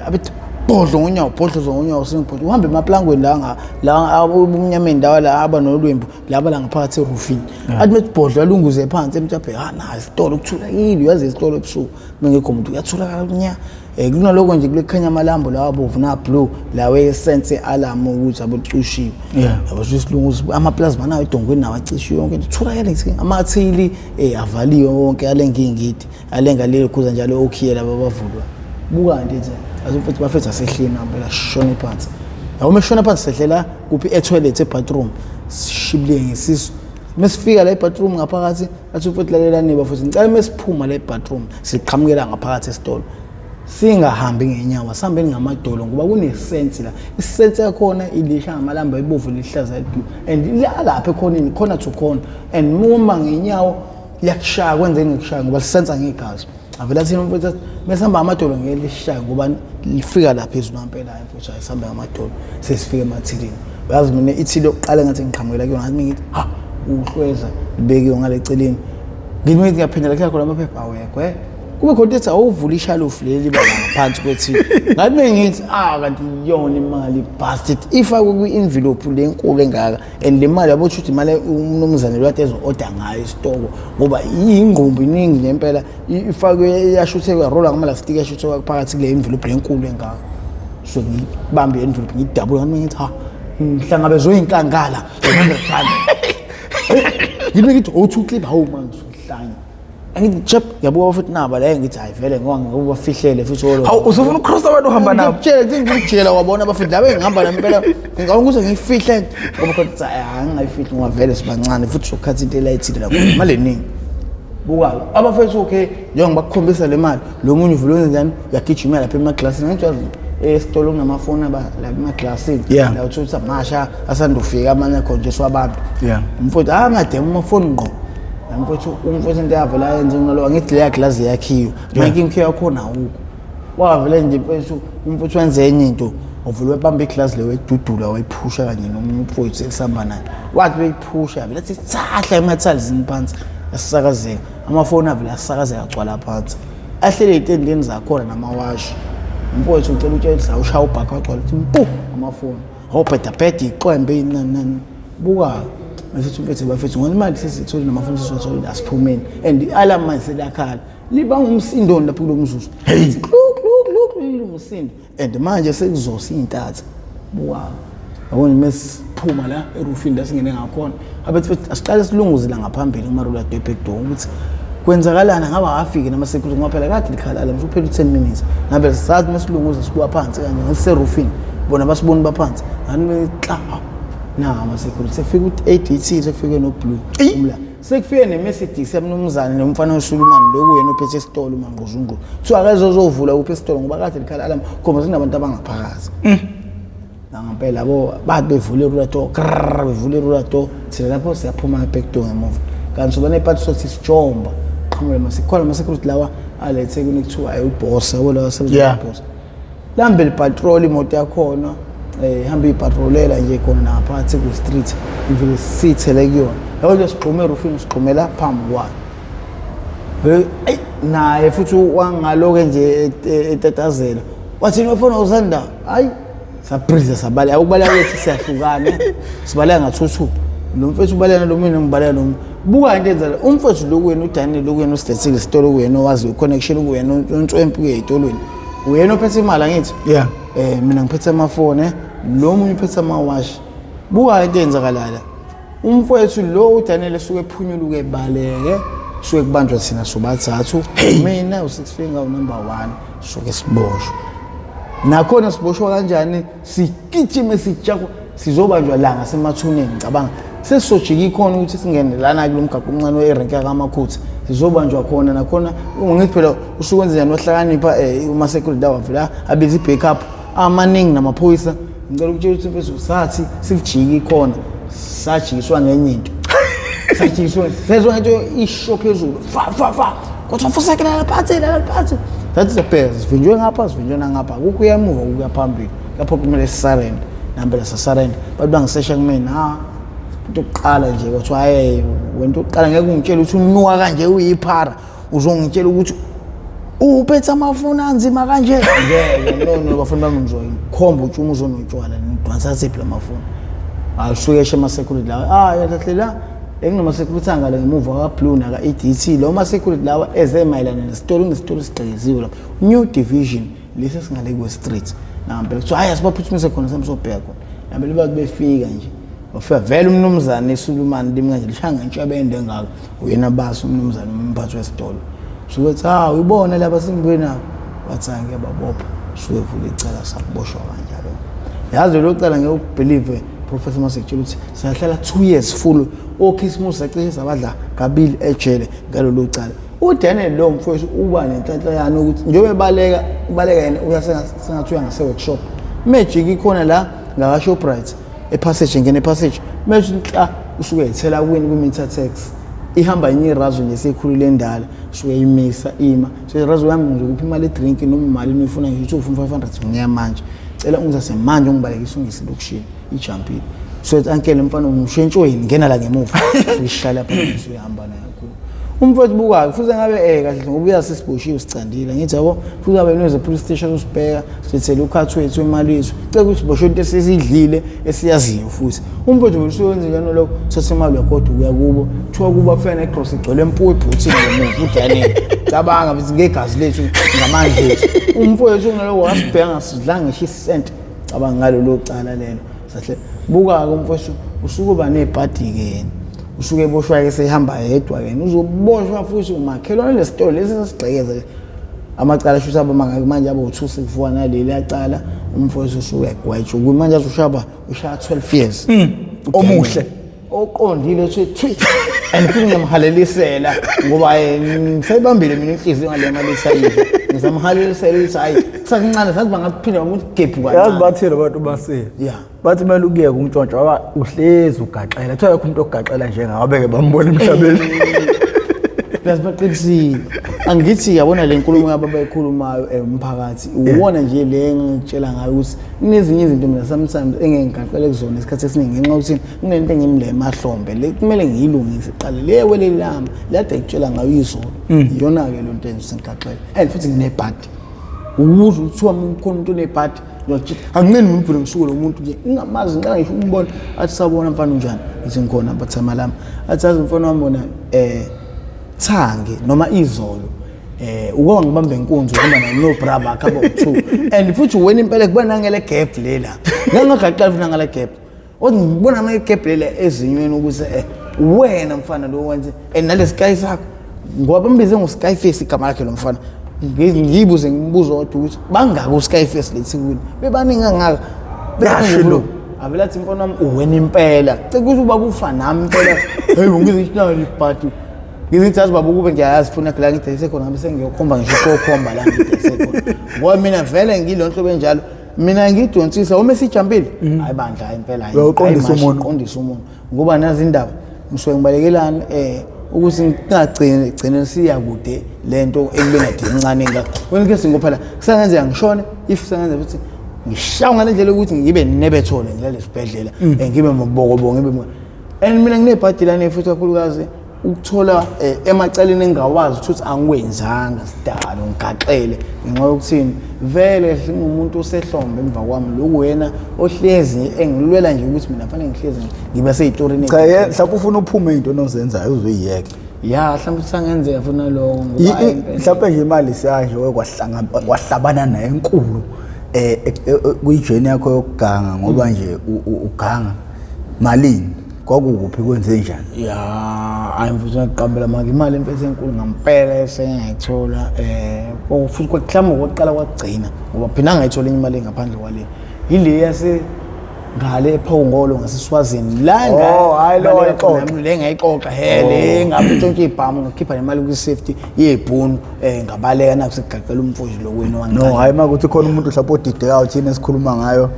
Abethi bhodlo ngonyawo, bhodlo ngonyawo ceiling board, uhambe emaplangweni la nga la ubumnyameni ndawa la aba nolwembu laba la ngaphakathi erufini, athi methi bhodlo alunguze phansi emtshaphe. Ha na isitolo kuthulakile, uyazi isitolo ebusuku mengekho umuntu kuyatholakala kunya kunaloko nje kulekhanya amalambu lawa abovu na blue lawa esense alarm ukuthi abocushiwe. Yabo isilungu amaplasma nawo edongweni nawo acishiwe, yonke into itholakele nje, amathili avaliwe wonke alenga ingidi alenga lelo khuza njalo okhiye laba abavulwa. Buka nje nje azomfethu bafethu asehlini ngempela shona phansi yabo, uma shona phansi sehlela kuphi? E-toilet, e-bathroom, sishibile ngesisu. Mesifika la ebathroom ngaphakathi, athi futhi lalelani bafethu, ngicela mesiphuma la ebathroom siqhamukela ngaphakathi esitolo, singahambi ngenyawo, sihambeni ngamadolo ngoba kunesensi la. Isensi yakhona ilisha ngamalamba ebovu, lihlaza, eliblue, and la lapha ekhoneni, corner to corner, and uma ngenyawo liyakushaya, kwenze ngikushaya ngoba lisensa ngegazi. Avela thina umfowethu athi mesihamba ngamadolo ngeke lishaye ngoba lifika lapha phezulu ngampela. Hayi mfowethu, hayi, sihambe ngamadolo, sesifika emathilini. Uyazi mina ithili yokuqala engathi ngiqhamukela kuyona, ngathi ngithi ha, uhlweza libekiwe ngale celeni, ngithi ngithi ngiyaphindela kuya khona amaphepha awekho. Kube khona into ethi awuvula ishalufu leli liba la ngaphansi kwethili. Ngathi bengithi ah, kanti iyona imali busted, ifakwe kwi-envelope lenkulu engaka, and le mali yabo ukuthi imali umnumzane lo kade ezo-order ngayo isitoko ngoba iyingqumbi iningi ngempela, ifakwe yashutheka, yarola ngamalasitiki, yashutheka phakathi kule envelope lenkulu engaka. So ngibambe i-envelope, ngiyidabula, ngathi ngithi ha, ngihlangabezwe inkangala 100 rand. Ngibe ngithi oh, two clip, hawu man, ngisuhlanya. Angithi chep, ngiyabuka futhi naba la, ngithi hayi vele ngoba ngobafihlele futhi olo. Hawu, usufuna ukucross abantu uhamba nabo? Ngikutshela, ngikutshela, wabona abafundi laba engihamba nabo impela, ngicabanga ukuthi ngiyifihle ngoba kodwa hayi, angingayifihli ngoba vele sibancane futhi sokukhatha into elayithile lapho imali eningi. Buka abafethu, okay, njengoba bakukhombisa le mali, lo munye uvula wenze njani, uyagijima lapha emaglasini. Angithi yazi esitolo kunamafoni aba lapha emaglasini la uthola ukuthi amasha asandufika, amanye akhonjiswa abantu. Umfowethu angadema amafoni ngqo. Mfowethu, umfowethu into yavela ayenze kunalo, angithi leya glass yakhiwe manje, inkiyo yakhona awukho, wavele nje mfethu, umfowethu wenze enye into, wavele wabamba iglass leyo, wayidudula, wayiphusha kanye nomunye umfowethu esihamba naye. Wathi beyiphusha vele athi thahla emathalizini phansi, asakazeka amafoni, avele asakazeka, agcwala phansi, ahlele ey'tendeni zakhona namawashi. Umfowethu, ngicela utshela ukuthi la ushaya ubhakha, wagcwala ukuthi mpu amafoni, obhedabheda, iqwembe, nani nani. Buka masithi umfethu, bafethu, ngoba imali sesithole namafoni sesiwathole, asiphumeni, and i-alarm manje seliyakhala, liba ngumsindoni lapho kulo mzuzu. Klu klu klu klu, umsindo, and manje sekuzosa iy'ntatha. Buka, yabona, mesiphuma la erufini la singene ngakhona, abethi futhi asiqale silunguze la ngaphambili kuma-roller door, back door, ukuthi kwenzakalani, ngaba afike nama-security ngoba phela kade likhala alarm kuphela u-10 minutes. Ngabe sathi mesilunguza sibuka phansi kanje ngasiserufini, bona basiboni baphansi ngani kla na ama-security, sekufika u-ADT, sekufike no-blue umla, sekufike ne-Mercedes yamnumzane nomfana osulumane loku yena ophethe esitolo umangquzungqu, kuthiwa akezozovula kuphi esitolo ngoba kade likhala alarm, khomba sekunabantu abangaphakathi. Nangampela yabo bathi bevule i-roller door, grrr, bevule i-roller door, thina lapho siyaphuma nge-back door ngemuva, kanti soba nephathi sothi sijomba qhamule masikhona ama-security lawa alethe kuni, kuthiwa ayiboss yabo lawa asebenza boss, lambe lipatrol imoto yakhona, ihambe ipatrolela nje khona ngaphakathi kwe-street, ivele sithele kuyona yabo nje, sigxume erufini, sigxumela phambi kwayo. Ayi, naye futhi wangaloke nje etatazela, wathi nofona usanda, hayi, sabreeze, sabaleka. Ukubaleka kwethu siyahlukana, sibaleka ngathuthu, lo mfethu ubaleka lo mina ngibaleka lo. Buka into enzela umfethu lo kuyena uDaniel, lo kuyena usidetsile isitolo, kuyena owazi connection, kuyena unswempu kuye ey'tolweni, uyena ophethe imali angithi. Mina ngiphethe amafoni, lo munye uphethe amawashi. Buka into eyenzakalayo la, umfowethu lo uDaniel esuke ephunyuluke ebaleke, suke kubanjwa thina sobathathu, mina u-six finger unumber one, suke siboshwa. Nakhona siboshwa kanjani? Sigijime, sijakwa, sizobanjwa la ngasemathuneni. Ngicabanga sesizojika ikhona ukuthi singene lana kulo mgaqo omncane erenke yakamakhutha, sizobanjwa khona nakhona. Ngithi phela usuke wenze njani, wahlakanipha uma-security lawa vela abiza i-backup amaningi namaphoyisa. Ngicela ukutshela ukuthi mfethu, sathi silijika ikhona, sajikiswa ngenye into, sajikiswa sezwa ngento isho phezulu, fa fa fa, kodwa mfuseke, lala phansi, lala phansi. Sathi siyabheka, sivinjwe ngapha, sivinjwe nangapha, akukho uya emuva, kuya phambili, lapho kumele sisurrender. Nampela sasurrender, bantu bangisesha kumina. Ha, into yokuqala nje kwathiwa hayi, wena, into yokuqala ngeke ungitshele ukuthi unuka kanje uyiphara, uzongitshela ukuthi uphethe amafoni anzima kanje, ngeke. No no, bafoni bami ngizoyikhomba utshuma uzonotshwala nidwansa siphi la mafoni. Asuke eshe ama-security lawa, ah, yahlahle la ekunama-security angale ngemuva ka-blue naka-ADT, lawo ma-security lawa eze mayelana nesitolo, kunesitolo esigqekeziwe lapho, new division lesi esingale kwe-street. Nangampela kuthiwa hhayi, asibaphuthumise khona, samsobheka khona. Nabele bathi befika nje, wafika vele umnumzane esulumane limi kanje, lishaya ngentshebe ende engaka, uyena basi umnumzane umphathi wesitolo. Suke ethi ha, uyibona laba singibuye nabo, wathi hayi, ngiyababopha. Suke vula icala, sakuboshwa kanjalo. Yazi lelo cala ngeke ukubelieve. Professor masekutshela ukuthi sahlala 2 years full, okhisimusi sacishe sabadla kabili ejele ngalolu cala. UDaniel lo mfowethu uba nenhlanhla yani ukuthi njengoba ebaleka, ubaleka yena uya sengathi uya ngase-workshop. Magic ikhona la ngaka-Shoprite epassage, ngene epassage methi nhla usuke ethela kwini kwi-meter tax, ihamba enye irazo nje seyikhulile endala, suke imisa ima. So irazo yami ngizokupha imali edrink noma imali nifuna, ngisho ufuna 500 ngiya manje, cela ungizase manje ungibalekise ungise elokishini. Ijampile, so ethi ankele mfana ngishentshweni ngena la ngemuva, uyishala phansi uyahamba naye kakhulu umfowethu. Bukayo futhi ngabe kahle ngoba uyazi sesiboshiwe sicandile, ngithi yabo futhi ngabe noze police station usibheka silethele ukhathi wethu imali yethu, cela ukuthi siboshwe into esizidlile esiyaziyo. Futhi umfowethu usuyenze njalo lokho, thatha imali uyagoda ukuya kubo, kuthiwa kuba kufana negrosa igcwele empuwe ebhuthini ngemuva. UDaniel, cabanga futhi ngegazi lethu, ngamandla ethu, umfowethu ngaloko wasibheka ngasidlanga ngisho isenti. Cabanga ngalolo cala lelo sahle. Buka-ke umfowethu usuke uba nebhadi-ke, yena usuke eboshwa-ke sehamba yedwa-ke, yena uzoboshwa futhi umakhelwane lesitolo lesi sasigqekeza. Amacala shuthi aba mangaki manje? Abo 2 sekuvuka naleli yacala. Umfowethu usuke egwetshwa manje aze ushaya 12 years. Omuhle. Oqondile uthi thwi, and futhi ngiyamhalelisela ngoba ngisayibambile mina inhliziyo ngale mali esayidla. Ngisamhalelisela ukuthi hayi, kusakuncane, sathi bangaphinda ngokuthi gebhu Yazi kancane. Bathile abantu basile. Bathi kumele ukuyeka ukuntshontsha ngoba uhlezi ugaxela. Kuthiwa akekho umuntu ogaxela njengawe abeke bambona emhlabeni. Plus baqinisile, angithi yabona le nkulumo yabo abayikhulumayo umphakathi uwona nje le engitshela ngayo ukuthi kunezinye izinto mina sometimes engeke ngigaqele kuzona isikhathi esiningi ngenxa yokuthi kunento engimle emahlombe le kumele ngiyilungise kuqala, le wele lami lade ngitshela ngayo izolo. Iyona-ke lo nto enza ukuthi ngigaxele, and futhi nginebhadi ukuze kuthiwa khona umuntu onebhadi ngiyakutshela, anginqeni mina uvele ngisuke lo muntu nje ngingamazi, ngiqala ngisho ukumbona, athi sawubona mfana, unjani? Ngithi ngikhona bathama lami. Athi azi mfana wami bona thange noma izolo uke wangibamba inkunzi uhamba nayo no bra bakhe abo-two, and futhi wena impela kubona nangele gap lela ngangagaxela futhi nangale gap othi ngibona ama gap lela ezinyweni ukuthi wena mfana lo wenze and nale sky sakho, ngoba bambize ngo-sky face igama lakhe lo mfana. Ngiyibuze ngimbuzo odwa ukuthi bangaki u-sky face leThekwini, bebaningi kangaka. Yasho lo. Avele athi mfana wami uwena impela, cela ukuthi ubaba ufa nami impela. Hey, ngize ibhadi, ngizithi yazi baba ukube ngiyayazi funa la ngidayise khona ngabe sengiyokhomba ngisho kokhomba la ngidayise khona, ngoba mina vele ngilo nhlobo enjalo, mina ngidonsisa uma esijampile, hayi bandla, hayi impela, hayi. Uyawuqondisa Hayi, umuntu. Uqondisa umuntu ngoba nazi indaba ngisuke ngibalekelani ukuthi ngingagcini gcine siya kude lento ekube ngade incane ngakho wena ke singo phela kusangenzeka ngishone, if sengenzeka ukuthi ngishawa ngale ndlela yokuthi ngibe nebethole ngilale esibhedlela, ngibe mabokoboko ngibe and mina nginebhadi lane futhi kakhulukazi ukuthola emacaleni engingawazi ukuthi angiwenzanga sidalo ngigaxele ngenxa yokuthini vele ngumuntu osehlombe emva kwami lokhu wena ohlezi engilwela nje ukuthi mina fanele ngihlezi ngibe sey'torini. Cha mhlawumbe ufuna uphume into ozenzayo uzoyiyeka. Ya, mhlawumbe kusangenzeka futhi naloko ngoba hayi, impela. Mhlawumbe nje imali siyanje kwahlabana nayo enkulu kuyi-journey yakho yokuganga ngoba nje uganga malini, kwakukuphi, kwenze njani? Ya, hayi mfuthu, ngaqambela manje imali emfethu enkulu ngampela esengayithola futhi mhlawumbe kokuqala kwagcina ngoba phina ngayithola enye imali ngaphandle kwale, yile yase ngale ePhongolo ngaseSwazini la. Oh, hhayi lo Ngabaleka khona wayixoxa. nami, le ngayixoxa he le ngabe ntshontshe ibhamu ngakhipha nemali kwi-safety yebhunu ngabaleka nakho sekugaqela umfowethu lo wena. No. Wangiqala. Hayi, makuthi khona umuntu mhlawumbe odidekayo thina esikhuluma ngayo,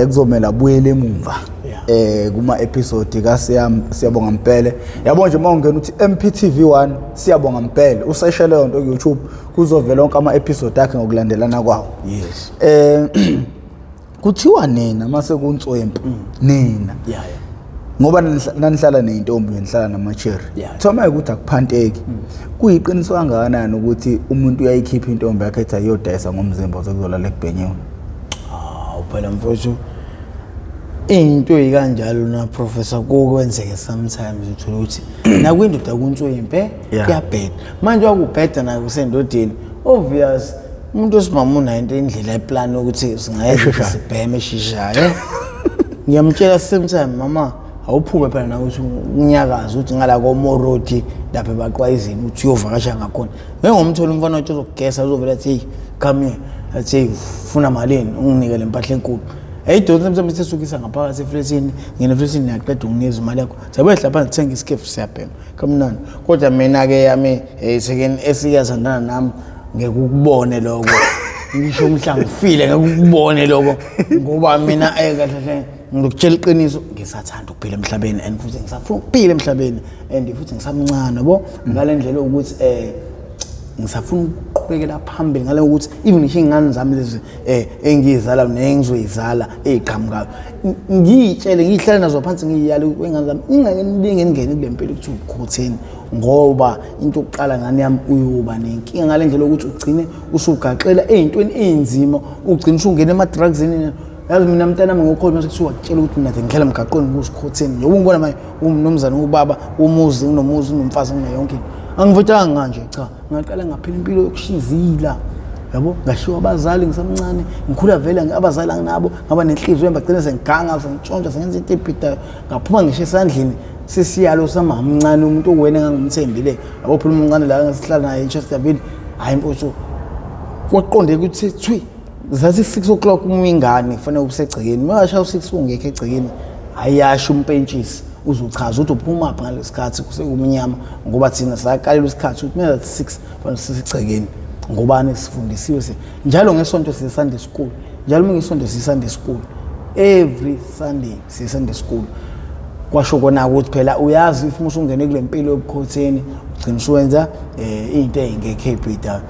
kuzomela abuyele emumva kuma episode ka Siyabonga Mpele. Yabo nje uma ungena uthi MPTV1 Siyabonga Mpele, useshe leyo nto ku YouTube, kuzovela onke ama episode akhe ngokulandelana kwawo. Kuthiwa nina mase kunswempu nina ngoba nanihlala ney'ntombi, nihlala namacheri, kuthiwa uma ukuthi akuphanteki, kuyiqiniso kangakanani ukuthi umuntu uyayikhipha intombi yakhe ethi ayiyodayisa ngomzimba sekuzolala ekubhenyiwe? Hawu phela mfowethu, into ikanjalo na professor, kokwenzeke sometimes uthola ukuthi nakwindoda kunswempe kuyabheda manje, wakubheda nayo kusendodeni, obvious umuntu osimama unayo into indlela eplan ukuthi singayenza ukuthi sibheme eshishayo. Ngiyamtshela same time, mama awuphume phela nawe ukuthi unyakaze ukuthi ngala komorodi lapha ebaqwayizini uthi uyovakasha ngakhona, ngeke ngomthola umfana wathi uzokugesa, uzovela athi hey, come here, athi hey, ufuna malini, unginike le mpahla enkulu. Yayidonsa mhlawumbe sesukisa ngaphakathi eflethini, ngene eflethini niyaqeda unginikeza imali yakho, siyabehla phansi, thenga isikefu, siyabhema kamnandi. Kodwa mina-ke yami sekeni esiyathandana nami, ngeke ukubone lokho, ngisho mhla ngifile ngeke ukubone lokho, ngoba mina kahle kahle ngikutshela iqiniso, ngisathanda ukuphila emhlabeni and futhi ngisafuna ukuphila emhlabeni and futhi ngisamncane, yabo, ngale ndlela yokuthi ngisafuna ukuqhubekela phambili, ngale ukuthi even ngisho iy'ngane zami lezi engiyizala nengizoyizala ey'qhamukayo, ngiy'tshele, ngiyihlale nazo phansi, ngiyiyale ingane zami, ingake nilinge ningene kule mpilo kuthiwa ubukhotheni, ngoba into yokuqala, ngane yami, uyoba nenkinga ngale ndlela yokuthi ugcine usugaxela ey'ntweni ey'nzima, ugcine usungena ema-drugsini. Yazi mina mntanami, ngokhona mase kuthiwa kutshela ukuthi mina ngihlala emgaqweni kusikhotheni, njengoba ungibona manje umnumzane, ubaba umuzi, nginomuzi, nginomfazi, nginayo yonke into, angivotanga kanje, cha, ngaqala ngaphila impilo yokushizila, yabo, ngashiwa abazali ngisamncane, ngikhula vele abazali anginabo, ngaba nenhliziyo, bagcina sengiganga, sengitshontsha, sengenza into ebhidayo, ngaphuma ngisho esandleni sesiyalo samamncane, umuntu owena engangimthembile, yabo, phela umncane la ngasihlala naye eChesterville. Hayi mfowethu, kwaqondeka ukuthi thwi zathi 6 o'clock uma ingane kufanele ubusegcekeni, uma washaya u-6 ungekho egcekeni, ayasho umpentshisi, uzochaza ukuthi uphumaphi ngalesikhathi kusekumnyama, ngoba thina saqalela isikhathi ukuthi mina zathi 6 kufanele sisegcekeni, ngobani sifundisiwe njalo ngesonto siye Sunday school, njalo uma ngesonto siye Sunday school, every Sunday siye Sunday school. Kwasho kona ukuthi phela uyazi if usungene kule mpilo yobukhotheni ugcina usuwenza into ey'ngekho ey'bhidayo.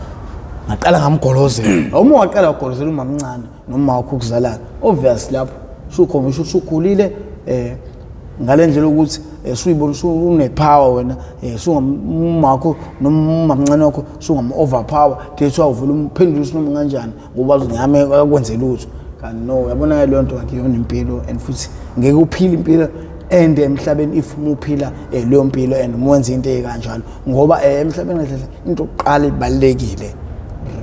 Ngaqala ngamgolozela, uma waqala wagolozela umamncane noma wakho ukuzalana, obvious lapho usukhombisa ukuthi usukhulile, ngale ndlela ukuthi suyibona une-power wena, sungamakho noma umamncane wakho sungam-overpower, that's why uvele umphendule usinoma kanjani, ngoba ngame akwenze lutho. Kanti no, uyabona leyo nto akuyona impilo and futhi ngeke uphile impilo ende emhlabeni if uma uphila leyo mpilo and uma wenza into ey'kanjalo, ngoba emhlabeni kahle into yokuqala ibalulekile,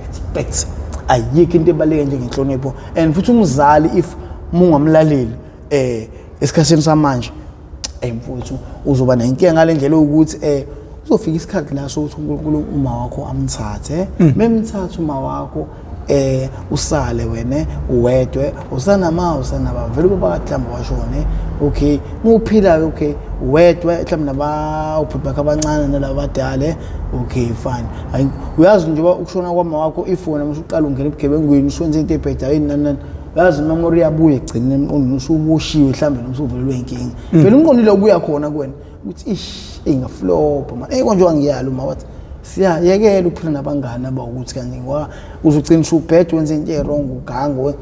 respect. Ayikho into ebaluleke njengenhlonipho. And futhi umzali if uma ungamlaleli esikhathini samanje, mfowethu, uzoba nenkinga ngale ndlela yokuthi uzofika isikhathi la sokuthi uNkulunkulu uma wakho amthathe, memthatha uma wakho, usale wena uwedwe, usanama usanaba vele ubaba mhlawumbe washone, okay, muphila, okay, uwedwe mhlawumbe naba ubhuti bakho abancane nalaba abadala, okay, fine. Hayi, uyazi njengoba ukushona kwama wakho, if wena usuqala ungena ebugebengwini, usuwenza into ebhedayo, yini, nani nani, uyazi imemory iyabuya egcineni emqondweni, usuboshiwe mhlawumbe noma usuvelelwe inkinga, vele umqondo ile ubuya khona kuwena ukuthi ish, engaflopha man, konje ngiyalo uma wathi siyayekela ukuphila nabangani abawukuthi kanje, ngoba uzugcina usubheda, wenza into e-wrong, ugange.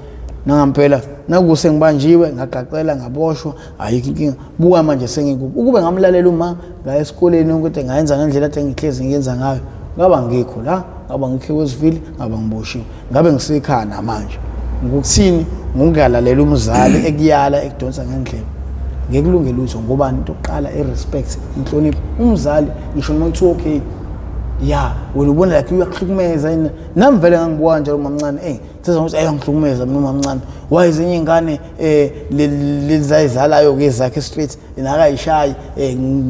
Nangampela nakuse ngibanjiwe, ngagaqela, ngaboshwa, ayikho inkinga. Buka manje sengikuphi. Ukube ngamlalela uma ngaya esikoleni yonke into ngayenza ngendlela ade ngihlezi ngiyenza ngayo, ngaba ngikho la, ngaba ngikho kwezivili, ngaba ngiboshiwe, ngabe ngisekhaya namanje. Ngokuthini? Ngokungalalela umzali ekuyala, ekudonsa ngendlela, ngeke kulunge lutho. Ngobani? Into yokuqala i-respect, inhlonipho. Umzali ngisho noma kuthiwa okay ya wena ubona like uyakuhlukumeza yini, nami vele ngangibuka kanjalo mamncane, sezwa ukuthi ayangihlukumeza mina umamncane, wayezinye iy'ngane lezayizalayo-ke zakhe street yena akayishayi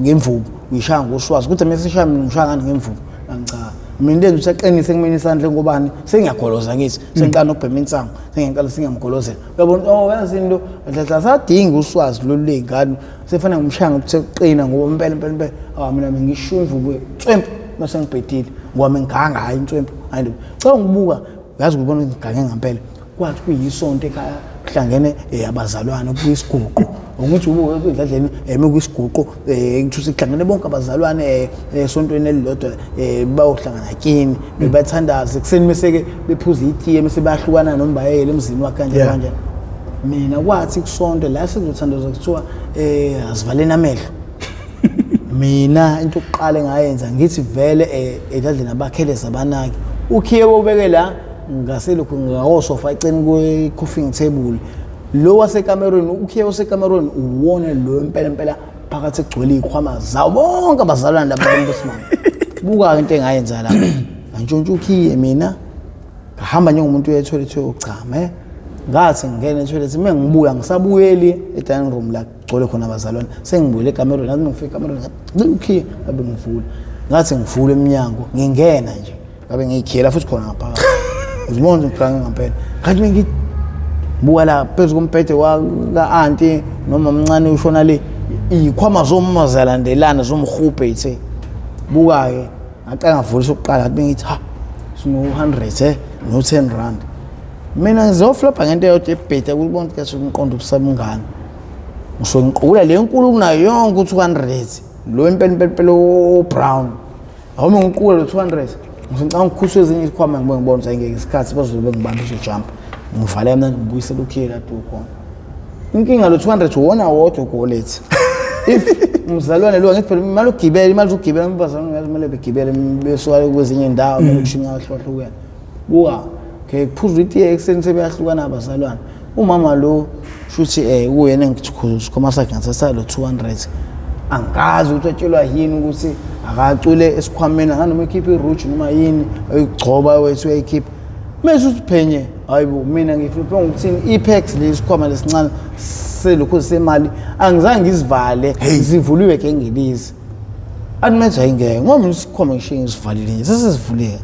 ngemvubu, uyishaya ngoswazi, kodwa mina sishaya, mina ngishaya ngani ngemvubu? Angicha, mina into enza ukuthi aqinise kumina isandla, ngobani? Sengiyagoloza kithi, sengiqala nokubhema insangu, sengiqala sengiyamgolozela, uyabona? Oh, yazi into dladla sadinga uswazi lolu ley'ngane, sefanele ngimshaya ngokuthe kuqina, ngoba impela impela impela, awu, mina ngisho imvubu tswempu mase ngibhedile, ngoba mengiganga, hayi inswempu, hayi, cha, ngibuka, uyazi, ukubona ukuthi ngigange ngampela. Kwathi kuyisonto ekhaya, kuhlangene abazalwane kuyisiguqo, ukuthi ubuke edladleni mekuyisiguqo, ngithuthi kuhlangene bonke abazalwane esontweni elilodwa, bayohlangana kini, bebathandaze ekuseni, bese-ke bephuza itiye, bese bayahlukana noma bayeyele emzini wakhe kanje kanje. Mina kwathi kusonto la sekuzothandazwa, kuthiwa asivaleni amehlo, mina into yokuqala engayenza, ngithi vele edladleni abakhele zabanaki ukhiye bobeke la ngaselokhu ngakosofa eceleni kwe-coffee table lo wasekamerweni, ukhiye wasekamerweni uwona lo impela impela phakathi egcwele iy'khwama zawo bonke abazalwane laba bantu besimame. Buka-ke into engayenza lapho, ngantshontsha ukhiye mina, ngahamba njengomuntu uya ethoyilethi uyochama, ngathi ngingena ethoyilethi, uma ngibuya ngisabuyeli e-dining room la kugcwele khona abazalwane, sengibuyele ekamerweni. Ngathi ngifika ekamerweni, ngathi ukhiye, ngabe ngivula, ngathi ngivula emnyango ngingena nje, ngabe ngiyikhiyela futhi khona ngaphakathi, uzibona ukuthi ngigange ngampela. Ngathi Buka la phezu kombhede ka-anti noma mncane ushona le, iy'khwama zomama ziyalandelana zomhubhe ithe. Buka-ke ngaqala ngavulisa ukuqala ngathi bengithi ha sino-100 no-10 rand. Mina ngizoflopha ngento eyodwa ebheda ukubona ukuthi kahle umqondo ubusabungane. Ngisuke ngiqukula le nkulu kunayo yonke u-200 lo impela impela impela o-brown. Awume ngiqukule lo 200 ngicanga ukukhuswa ezinye izikhwama ngibe ngibona ukuthi ayingeke isikhathi bazobe bengibamba izojump. Ngivale mina ngibuyisela ukhiye kade ukhona. Inkinga lo 200 uwona wodwa kuwallet. If umzalwane lo ngithi phela imali ugibela imali ugibela abazalwane ngathi kumele begibele besuka kwezinye indawo kumele kushintsha ahlukahlukene. Buka okay kuphuza itiye ekuseni sebeyahlukana abazalwane. Umama lo shuthi kuyena engithukhuzwa isikhwama sakhe ngathatha lo 200. Angazi ukuthi watshelwa yini ukuthi akacule esikhwameni anganoma ekhipha iruji noma yini oyigcoba wethu uyayikhipha. Mese uthi phenye hayibo mina ngifliphe ngokuthini i-packs le isikhwama lesincane selokhu semali angizange ngizivale zivuliwe ke ngilizi. Athi manje ayingeke ngoba mina isikhwama ngishiye ngisivalile nje sesesivuleka.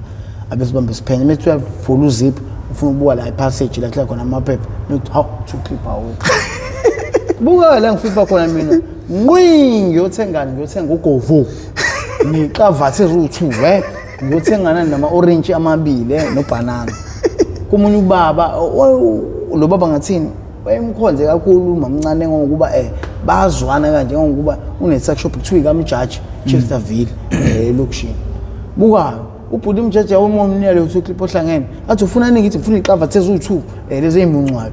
Abesibambe siphenye mase uyavula uzip ufuna ukubuka la ipassage la kuhlala khona amaphepha ngithi hawu two clip awu. Buka la ngifipha khona mina ngqi ngiyothengani ngiyothenga ugovu ngiqavathe eziwu-2 ngiyothengana nama-orange amabili nobhanana komunye ubaba lo baba ngathini wayemkhonze kakhulu umamncane ngokuba bazwana kanje ngokuba une-tuck shop kuthiwa ikamjaji Chesterville elokishini. Buka ubhuti umjaji awumomniyale uthi clip ohlangene athi ufuna nini ngithi ngifuna iqavathe eziwu-2 lezi ey'muncwayo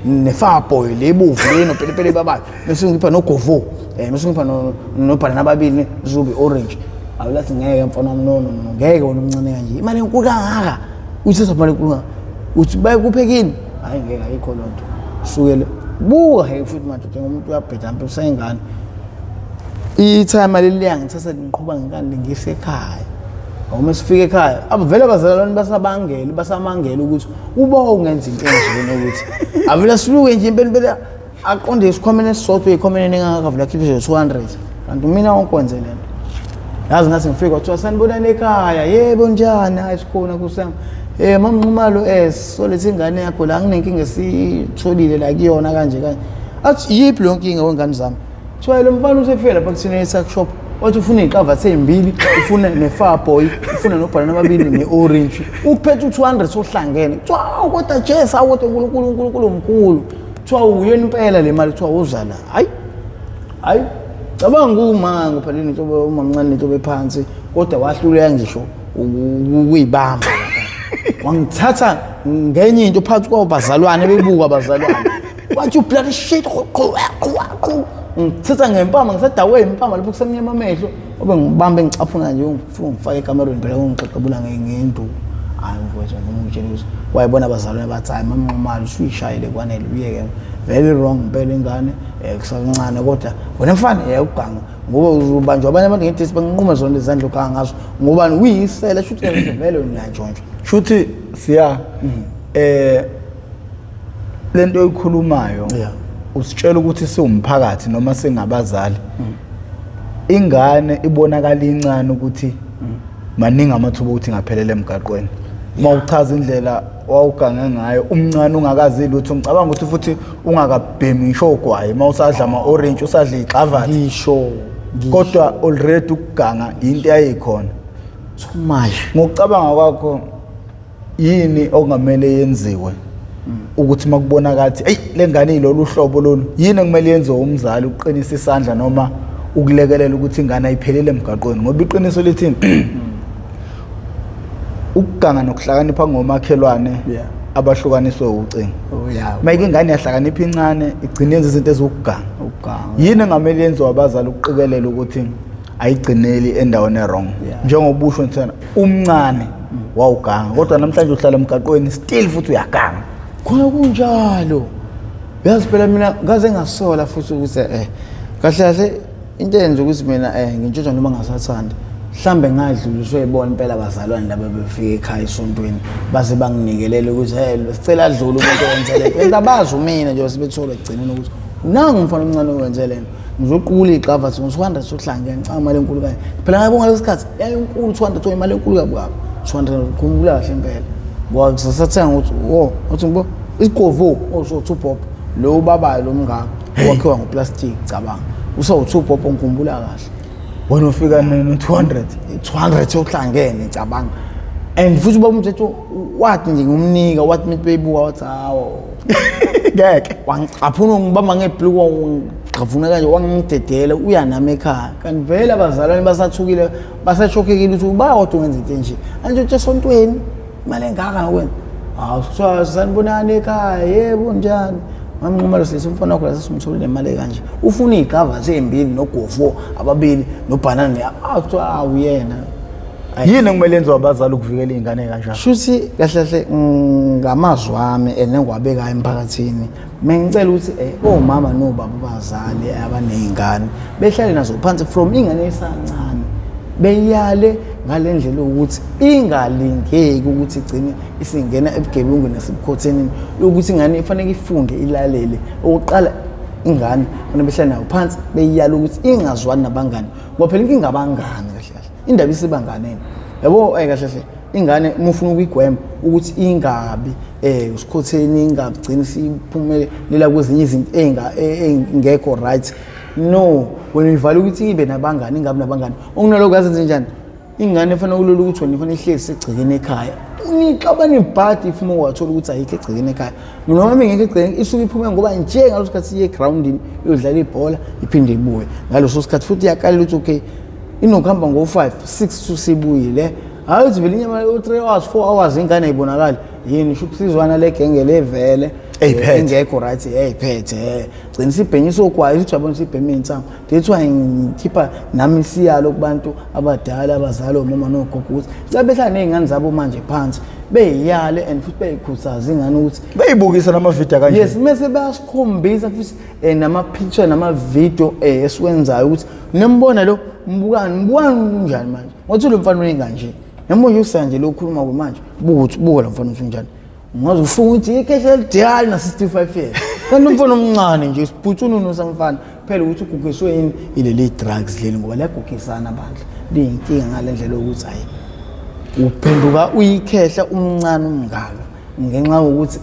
ne-Fireboy le ebovu le nopelepele babayo bese ngipha nogovo bese ngipha nobhanana ababili zobe orange. Awulathi ngeke mfana wami no no no ngeke wena umncane kanje imali enkulu kangaka uyithatha imali enkulu kangaka uthi bayikuphe kini hayi ngeke ayikho loo nto sukele buka he futhi manje njengomuntu uyabheda mpe usayingane ithayima leli liyangithatha lingiqhuba ngenkani lingise ekhaya. Uma sifika ekhaya abavele abazalwane basabangela basamangela ukuthi uba ungenza into enjena ukuthi avele siluke nje impela impela aqonde esikhwameni esisodwa eyikhwameni engaka vele akhiphe nje 200 kanti mina wonke wenze le nto. Yazi ngathi ngifika kwathiwa sanibonani ekhaya yebo njani hayi sikhona kusami mama Nxumalo solethe ingane yakho la nginenkinga esitholile la kuyona kanje kanje. Athi yiphi leyo nkinga wengane zami? Kuthiwa lo mfana usefike lapha kuthina e-tuck shop wathi ufuna iy'qavathe ey'mbili ufuna ne-Fireboy ufuna nobhanana ababili ne-orange uphethe u-200 ohlangene kuthiwa awu kodwa Jesu awu kodwa uNkulunkulu uNkulunkulu mkhulu kuthiwa uyena impela le mali kuthiwa uza la hayi hayi cabanga uma phela inhlobo umamncane inhlobo ephansi kodwa wahluleka ngisho ukuyibamba wangithatha ngenye into phakathi kwabazalwane bebuka abazalwane wathi you bloody shit ngithatha ngempama ngisadakwe impama lapho kusemnyama amehlo obe ngibambe ngicaphuna nje ngifuna ngifake ekamerweni phela ngixexebula ngenduku. Hayi mfowethu ngifuna ukutshela ukuthi wayebona abazalwane bathi hayi mama Nxumalo usuyishayile kwanele uyeke very wrong impela ingane kusakuncane kodwa wena mfana yayuganga ngoba uzobanjwa abanye abantu ngedisi banqume zona izandla oganga ngazo ngoba uyisele shuthi vele unantshontsho. Shuthi siya lento oyikhulumayo usitshela ukuthi siwumphakathi noma singabazali ingane ibonakala incane ukuthi maningi amathuba ukuthi ingaphelela emgaqweni. Uma uchaza indlela wawugange ngayo umncane ungakazi lutho ngicabanga ukuthi futhi ungakabhemi ngisho ogwayi uma usadla ama-orange usadla iy'xavathi ngisho kodwa already ukuganga into yayikhona. Too much. Ngokucabanga kwakho yini okungamele yenziwe ukuthi makubonakala ukuthi eyi le ngane ilolu hlobo lolu, yini ekumele yenziwe umzali ukuqinisa isandla noma ukulekelela ukuthi ingane ayiphelele emgaqweni? Ngoba iqiniso lithi ukuganga nokuhlakanipha ngomakhelwane abahlukaniswe ucingo. Uma ingane yahlakanipha incane igcine yenza izinto eziwukuganga. Yini engamele yenziwe abazali ukuqikelela ukuthi ayigcineli endaweni e-wrong? Njengoba usho nje umncane wawuganga kodwa namhlanje uhlala emgaqweni still futhi uyaganga. Khona kunjalo. Yazi phela mina ngaze ngasola futhi ukuthi kahle kahle into eyenza ukuthi mina ngintshontsha noma ngasathandi mhlambe ngadluliswe ibona impela abazalwane laba befika ekhaya esontweni baze banginikelele ukuthi hey sicela adlule umuntu owenze le nto. Abazi mina nje sebethola ekugcineni ukuthi nangu umfana omncane owenze le nto. Ngizoqula iy'xava ngo-200 sohlangene ngicabanga imali enkulu kanje. Phela ngayibonga leso sikhathi yayinkulu 200 imali enkulu kabi kabi. 200 khumbula kahle impela. Ngoba ngisathenga ukuthi wo uthi ngibo isigovu osho two pop lo ubabayo lo mngaka owakhiwa ngoplastic cabanga. Usawu two pop ngikhumbula kahle. Wena ufika no 200. 200 ohlangene cabanga. And futhi ubaba umthetho wathi nje ngumnika wathi umuntu beyibuka wathi hawo Ngeke. Wangicaphuna ngibamba ngebhluku wangigqavuna kanje wangidedela uya nami ekhaya. Kanti vele abazalwane basathukile basashokhekile ukuthi uba kodwa ungenza into enje. Anje uthi esontweni imali engaka ngokwenza. Hawu kuthiwa sanibonani ekhaya yebo njani. Mamnqumalo sisi umfana wakho la simtholile imali kanje. Ufuna izigava ezimbili nogovo ababili nobhanana. Ah kuthiwa awuyena. Yini ekumele yenziwe abazali ukuvikela iy'ngane kanjalo? Shuthi kahle kahle ngamazwi ami and engiwabekayo emphakathini mengicela ukuthi omama nobaba abazali abaney'ngane behlale nazo phansi from ingane esancane beyale ngale ndlela yokuthi ingalingeki ukuthi igcine isingena ebugebengwini nasebukhothenini ukuthi ingane ifanele ifunde ilalele. Okokuqala ingane kufanele behlale nayo phansi beyiyale ukuthi ingazwani nabangani ngoba phela inkinga abangani kahle kahle indaba isibanganeni yabo. Kahle kahle ingane uma ufuna ukuyigwema ukuthi ingabi usikhotheni ingagcini siphumelela kwezinye izinto engekho right, no wena uyivala ukuthi ibe nabangani ingabi nabangani. Okunalokho yazenze njani ingane efanele kulula ukuthi wena ifanele ihlezi segcekeni ekhaya nixabane ibhadi if uma wathola ukuthi ayikho egcekeni ekhaya noma ingekho egcekeni isuke iphume ngoba nje ngaleso sikhathi iye egrawundini iyodlala ibhola iphinde ibuye ngaleso sikhathi futhi iyakalela ukuthi okay inokuhamba ngo-5 6 sibuyile. Hayi uthi vele inyama u-3 hours 4 hours ingane ayibonakali yini sho ukusizwana le genge le vele Eyiphethe. Engekho right eyiphethe gcina isibhenyisa ogwayi ukuthi yabona isibhema iy'nsangu. That's why ngikhipha nami isiyalo kubantu abadala abazali omama nogogo ukuthi cela behlale ney'ngane zabo manje phansi beyiyale and futhi beyikhuthaze ingane ukuthi beyibukisa namavidiyo kanje. Yes, mese bayasikhombisa futhi nama-picture nama-video esiwenzayo ukuthi nimbona lo mbukani mbukani unjani manje ngothi lo mfana uyinganje noma nje usanje lo ukhuluma manje buka buka lo mfana unjani ngaze ufunga ukuthi ikhehla elidala na 65 years kanti umfana omncane nje isiphuthununu samfana phela ukuthi ugugiswe yini ileli drugs leli ngoba liyagugisana bandla liyinkinga ngale ndlela yokuthi hayi uphenduka uyikhehla umncane umngaka ngenxa yokuthi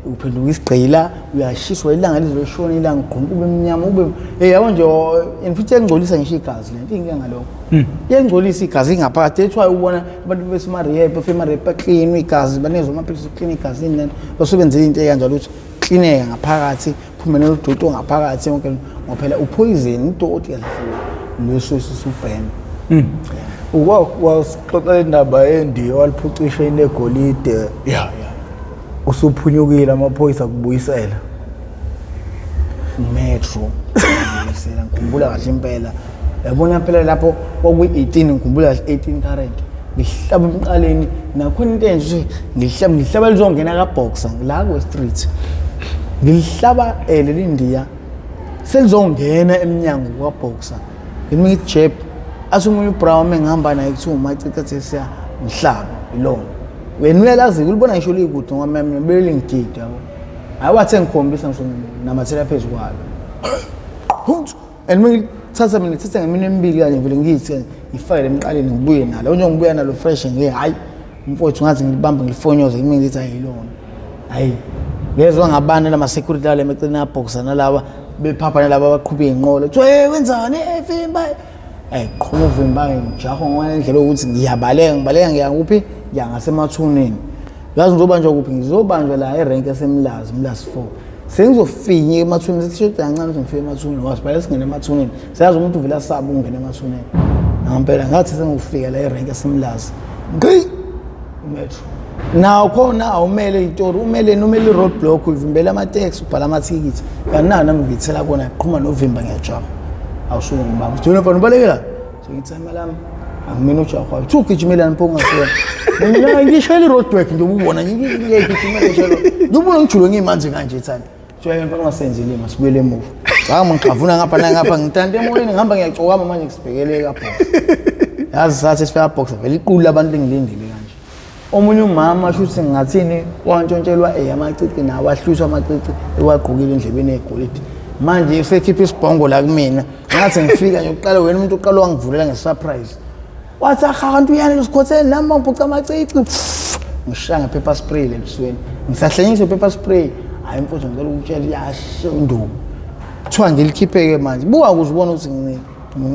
uphenduka isigqila uyashiswa ilanga lizoshona ilanga ugqunqa ube mnyama ube yabo nje in futhi iyangcolisa ngisho igazi lento inkinga ngalokho iyangcolisa igazi ingaphakathi. That's why ubona abantu besema-rehab befema-rehab baklinwe igazi banikezwa amaphilisi okuklina igazi ini lento basuke into ekanjalo ukuthi klineke ngaphakathi phume noludoti ongaphakathi yonke ngoba phela upoison udoti kahle leso sisubhema. Wasixoxela indaba yendiya waliphucisha inegolide. Yeah. Usuphunyukile amaphoyisa kubuyisela. Metro ngibuyisela ngikhumbula kahle impela yabona phela lapho kwakuyi-18 ngikhumbula kahle 18 current ngihlaba emqaleni nakhona into enje ngihlaba ngihlaba lizongena kaboxer la ku street ngilihlaba leli ndiya selizongena emnyango kwaboxer ngimi ngithi jeb athi omunye ubrown mengihamba naye kuthiwa umacici athi siya ngihlaba ilona wena uyalazi ulibona ngisho likude ngoba mina belingidida yabo. Hayi wathi engikhombisa ngisho namathela phezu kwalo and mengithatha mina ngithatha ngeminwe emibili kanye vele ngiyithi ngifake emqaleni ngibuye nalo njengoba ngibuya nalo fresh ngiye hayi mfowethu ngathi ngilibambe ngilifonyoze kimi ngithi ayilona hayi ngezwa ngabantu lama security lale emeceleni abhoxa nalaba bephapha nalaba abaqhuba iy'nqola kuthiwa hey wenzani hey vimba hey qhuma uvimba ngijaho ngendlela yokuthi ngiyabaleka ngibaleka ngiya kuphi ngiya ngasemathuneni yazi ngizobanjwa kuphi ngizobanjwa la erenke yasemlazi Mlazi 4 sengizofinya emathuneni sekushoda kancane ukuthi ngifike emathuneni wasibale singene emathuneni siyazi umuntu uvela asaba ukungena emathuneni ngempela ngathi sengifika la erenke yasemlazi ngqi metro nawo khona awumele itori umele umele i-road block uvimbela amateksi ubhala amathikithi kanti nayo nami ngiyithela kona ngiqhuma novimba ngiyajaha awusuke ngibamba uthi wena mfana ubalekela sengithi imali yami angimina ujaha uthi ugijimelani pho ungasuka mina ngishayela i-road work nje ububona ngiyayigijimela ngishayela ngibona ngijule ngimanzi kanje thani Jwayele mfana ungasenzi ilima sibuyele emuva. Cha ngixavuna ngapha nangapha ngitante emoyeni ngihamba ngiyacokama manje ngisibhekele kabox. Yazi sathi sifika box vele iqulu labantu lingilindile kanje. Omunye umama shuthi ngathini wantshontshelwa amacici nawo ahlwiswa amacici ewagqokile endlebeni egolide. Manje usekhipha isibhongo la kumina. Ngathi ngifika nje uqala wena umuntu uqala wangivulela ngesurprise. Wathi aha kanti uyani lesikhotheni nami bangiphuca amacici. Ngishaya nge-pepper spray le ebusweni, ngisahlenyiswa i-pepper spray. Hhayi mfowethu, ngicela ukutshela, iyasha induku. Kuthiwa ngilikhiphe-ke manje, buka ukuze ubone ukuthi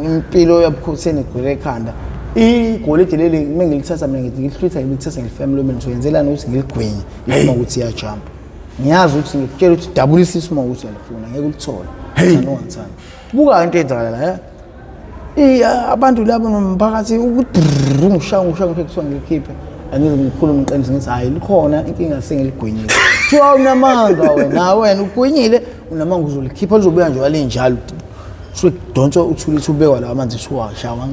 impilo yabukhotheni igcwele ekhanda. Igolide leli uma ngilithatha mina ngithi ngilihlwitha, ngilithatha ngilifaka emlomeni. Ngizoyenzelani ukuthi ngiligwinye uma ukuthi iyajampa? Ngiyazi ukuthi ngikutshela ukuthi dabula isisu uma ukuthi uyalifuna, ngeke ulithole. Thanda ungathandi, buka into eyenzakala la. Abantu labo nomphakathi ukuthi ngishaya ngishaya ngisho, kuthiwa ngilikhiphe. Angize ngikhulume iqiniso, ngithi hhayi likhona, inkinga sengiligwinyile. Kuthiwa unamanga wena, wena ugwinyile, unamanga, uzolikhipha lizobuya nje walinjalo. Suke kudonswa uthule uthi ubekwa lawa amanzi, usuwashawa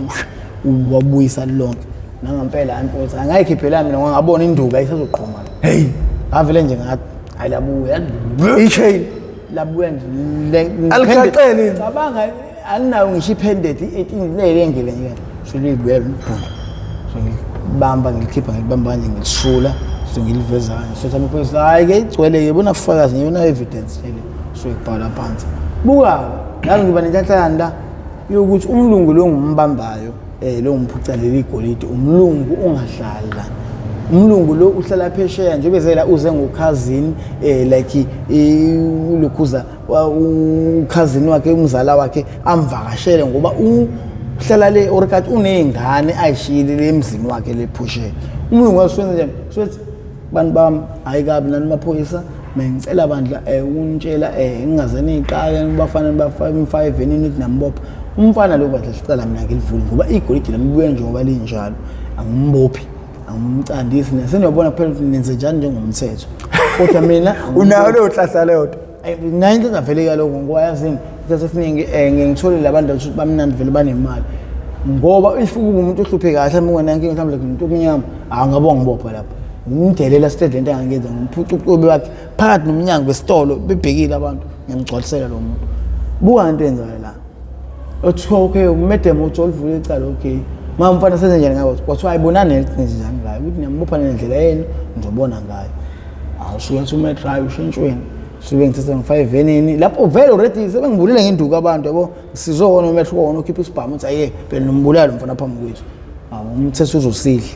wabuyisa lonke. Nangampela hayi mfowethu, angayikhiphelani mina ngoba ngabona induku ayisazoqhuma. Hey. Ngavele nje ngathi hayi labuya. I-chain. Labuya nje. Aligaqele. Cabanga, alinayo ngisho i-pendant, i-18 lele ngile nje. So libuya libhunga. So ngilibamba ngilikhipha, ngilibamba kanje, ngilisula. So ngiliveza kanje. So amaphoyisa, hayi ke igcwele ke, bona fakazi ngiyona evidence le. So ngibhala phansi. Buka, yazi ngiba nenhlanhla la yokuthi umlungu lo ngumbambayo, lo ngiphuca leli golide, umlungu ongahlali la. Umlungu lo uhlala phesheya nje, bezela uze ngokhazini, like ulokhuza ukhazini wakhe, umzala wakhe amvakashele, ngoba uhlala le orikathi uney'ngane ayishiyile le emzini wakhe le phusheya. Umlungu wasuwenza njani? Suwethi bantu bami, hayi kabi nani maphoyisa, bengicela bandla ukunitshela, ngingaze niyixake bafana bafake evenini nithi nambopha umfana lo bandla, sicela mina ngilivule ngoba igolide lami libuya njengoba linjalo, angimbophi, angimcandisi, seniyobona kuphela ukuthi nenze njani njengomthetho, kodwa mina Unayo leyo nhlahla leyo nto? Nayo into engavele kaloko, ngoba yazini, isikhathi esiningi ngike ngithole labantu ukuthi bamnandi vele, banemali, ngoba if kuba umuntu ohluphekayo mhlawumbe ungenankinga, mhlawumbe like umuntu omnyama, angabonga ngibopha lapho ngimdelela straight. Lento engangenza, ngimphuca uqobe wakhe phakathi nomnyango wesitolo, bebhekile abantu, ngiyamgcwalisela lo muntu. Buka into eyenzakala la. Othiwa okay umedem uthi olivula icala, okay ma umfana senze njani ngayo? Kwathiwa ayibonani nenze njani ngayo, ukuthi niyambopha nendlela yenu, ngizobona ngayo. Awusuke ngithi umetry ushintshweni, suke ngithatha ngifake evenini lapho vele already sebengibulele ngenduku abantu, yabo. Sizowona umehluko wona ukhipha isibhamu uthi aye phela nombulala umfana phambi kwethu. Awu, umthetho uzosidla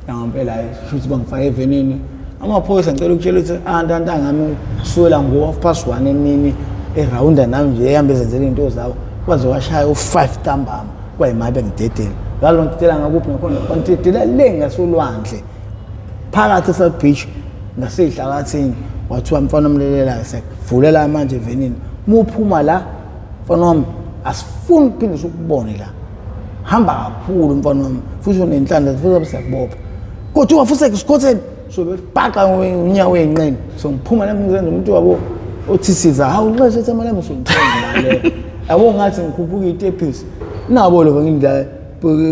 nangampela. Hayi, sho ukuthi bangifake evenini amaphoyisa. Ngicela ukutshela ukuthi antanta ngami kusukela ngo-1:30 emini erawunda nami nje, ehambe ezenzela iy'nto zawo, kwaze washaya u-5 ntambama, kwayimali bengidedela ngalo. Ngidedela ngakuphi nakhona? Bangidedela le ngasolwandle phakathi e-South Beach ngasey'hlabathini. Kwathiwa mfana omlelelayo, siyakuvulela manje evenini, uma uphuma la mfana wami asifuni ukuphinde sikubone la, hamba kakhulu mfana wami, futhi unenhlanhla, futhi siyakubopha. Kodwa futhi sikhotheni so bebhaqa unyawo ey'nqeni. So ngiphuma nami ngizenza umuntu wabo othisiza, hawu nxeshe ethi amalami songithenga le, yabo, ngathi ngikhuphuka iy'tebhisi nabo lo ngindla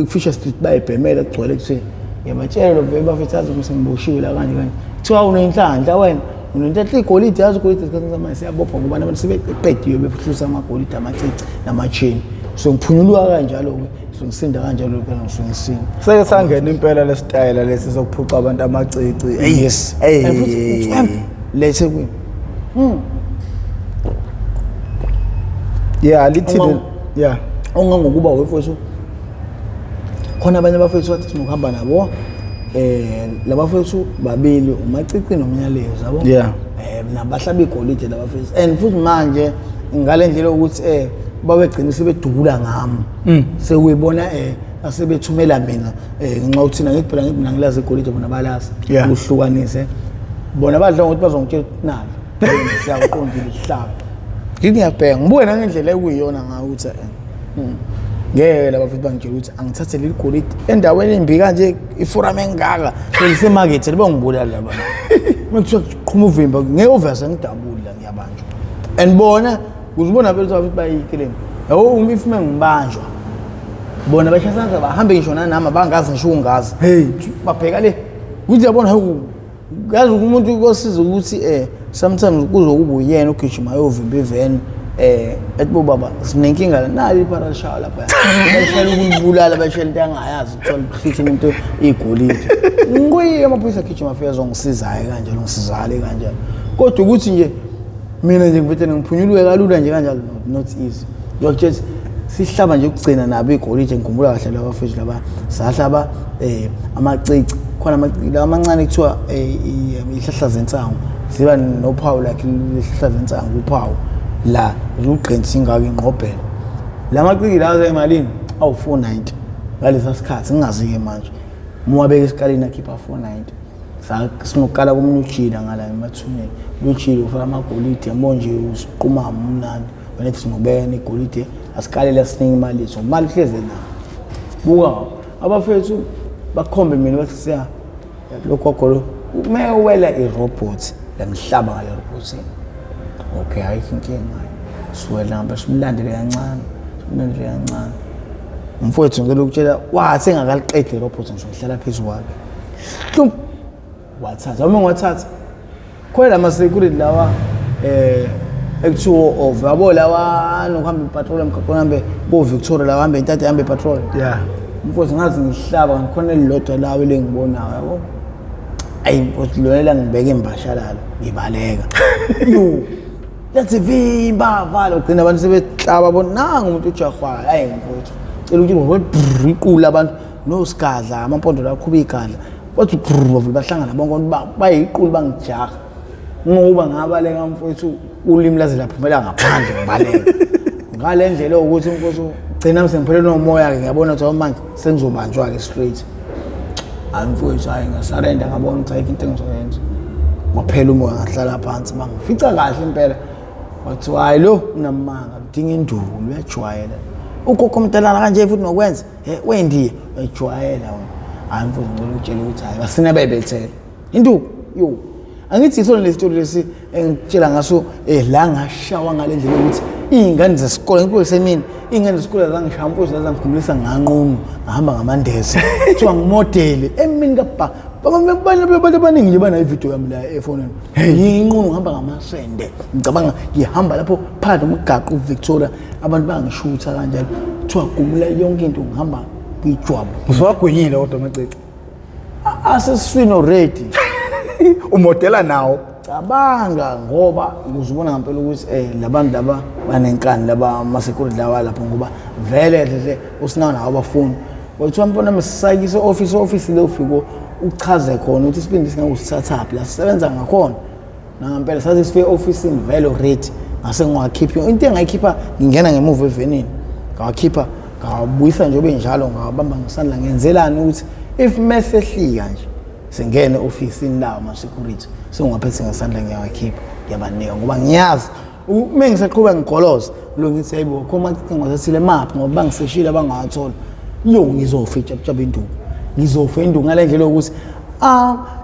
Fisher Street, bayibhemela kugcwele ekuseni. Ngiyabatshela lo vele bafethu, azi ukuthi ngiboshiwe la kanje kanje. Kuthiwa unenhlanhla wena, unenhlanhla, igolide, yazi igolide esikhathini samanje siyabopha ngoba abantu sebeqediwe bephihlusa amagolide, amacici nama-chain. So ngiphunyuluka kanjalo-ke, so ngisinda kanjalo-ke, so ngisinda. Seke sangena impela lesitayela lesi sokuphuca abantu amacici. Yes. Hey. And futhi uthwembe lethe kwini. Yeah, lithile. Yeah. Ongangokuba wefowethu, khona abanye abafowethu wathi sinokuhamba nabo, labafowethu babili, uMacici noMnyalezo, yabo. Nabahlaba igolide labafowethu, and futhi manje ngale ndlela yokuthi babegcina sebedubula ngami, sekuyibona asebethumela mina, ngenxa yokuthi thina ngithi phela, ngithi mina ngilazi igolide, bona balazi uhlukanise. Bona badla ngokuthi bazongitshela ukuthi nalo siyaqondile isihlaba. Ngithi ngiyabheka, ngibuke nangendlela ekuyiyona ngayo ukuthi ngeke laba futhi bangitshela ukuthi angithathe leli golide endaweni embi kanje, iforum engaka selisemakethe, liba ngibulala laba. Uma kuthiwa qhuma uvimba, ngeke uvese ngidabule la, ngiyabanjwa. And bona uzibona phela ukuthi bayikeleni, yabo, uma if mengibanjwa bona bashasana bahambe ngisho nanami abangazi ngisho ungazi. Hey. Babheka le kuthi yabona, hawu, yazi umuntu kosiza ukuthi sometimes kuzokuba uyena ugijima ayovimba iveni, ethi bo baba sinenkinga la, nali iparashawa lapha, bashela ukulibulala, bashela into angayazi, kuthiwa lihlitha umuntu igolide ngikuyi. Amaphoyisa agijima afika azongisizayo kanjalo, ngisizale kanjalo. Kodwa ukuthi nje mina nje ngivele ngiphunyuluke kalula nje kanjalo, not easy. Ngiyakutshela ukuthi sihlaba nje ukugcina nabo igolide, ngikhumbula kahle laba bafethu laba sahlaba amacici. Khona lawa amancane kuthiwa ihlahla zensangu, ziba nophawu like ihlahla zensangu, uphawu la lugqinsi ingako ingqobhela. La maciki lawa emalini awu-490 ngalesa sikhathi, ngingazi-ke manje. Uma wabeka esikalini akhipha 490. Sinokukala komunye ujila ngala emathuneni, lujile ufaka amagolide, yabo nje usiquma umnandi wena, ethi sinobeka negolide asikalele asiningi imali yethu, imali hleze nayo. Buka abafethu bakhombe mina bathi siya lo gogo lo uma wela irobot lamhlaba ngale robotini. Okay, ayikho inkinga, siwela ngapha simlandele kancane, simlandele kancane. Umfowethu ngicela ukutshela, wathi engakaliqedi irobot ngisho ngihlala phezu kwakhe, hlum wathatha. Uma ngiwathatha khona lama security lawa ekuthiwa over, yabo lawa nokuhamba ipatrol emgaqweni, hambe bo Victoria lawa, hambe intatha hambe ipatrol. Mfowethu ngazi ngihlaba ngikhona elilodwa lawo elengibonayo, yabo. Ayi mfowethu, lona la ngibeka imbashalala ngibaleka. Yo, lathi vimba vala, ugcina abantu sebehlaba bona nangu umuntu ujahwayo. Ayi mfowethu, cela ukuthi iqula abantu nosigadla amampondo la qhuba igadla, bathi brr bahlangana bonke abantu bayiqulu bangijaha ngoba ngabaleka mfowethu, ulimi laze laphumela ngaphandle ngibaleka ngale ndlela ukuthi mfowethu gcina sengiphelelwe nomoya-ke, ngiyabona ukuthi manje sengizobanjwa-ke straight. Hayi mfowethu, hayi ngasarenda, ngabona ukuthi ayikho into engizoyenza, waphela umoya, ngahlala phansi, bangifica kahle impela. Wathiwa hayi lo unamanga, udinga induku, uyajwayela ugogo omdalana kanje futhi nokwenza wendiye uyajwayela wena. Hayi mfowethu, ngicela ukutshela ukuthi hayi basina bebethele induku. Yo, angithi isona lesitori lesi engitshela ngaso, la ngashawa ngale ndlela yokuthi iy'ngane zesikole ngikho semini, iy'ngane zesikole zangishaya mfowethu, zangikhumbulisa nganqunu ngahamba ngamandeze, kuthiwa ngimodele emini kabha. Abantu abaningi nje banayo ividiyo yami la efonini, nginqunu ngihamba ngamasende, ngicabanga ngihamba lapho phakathi nomgaqo uVictoria, abantu bangishutha kanjalo, kuthiwa gumula yonke into, ngihamba kwijwabu. Usowagwinyile kodwa amacici? Asesiswini already. Umodela nawo? Cabanga, ngoba uzubona ngempela ukuthi labantu laba banenkani, laba ama-security lawa lapho, ngoba vele hle usinawo nawo abafuni. Kwathiwa mfana mesisayikise office, office le ufike uchaze khona ukuthi isibindi singeke usithathaphi la sisebenza ngakhona. Nangempela saze sifike ofisini vele already, ngase ngiwakhipha into engayikhipha, ngingena ngemuva evenini ngawakhipha, ngawabuyisa nje obenjalo, ngawabamba ngesandla, ngenzelani ukuthi if mesehlika nje singene ofisini lawo ama-security, sengingaphethe ngesandla, ngiyawakhipha ngiyabanika, ngoba ngiyazi uma ngisaqhuba ngigoloza lo ngithi hayibo kho amacingo ngiwathathile maphi, ngoba bangiseshile abangawathola. Yo, ngizofa itshabutshabu induku, ngizofa induku ngale ndlela yokuthi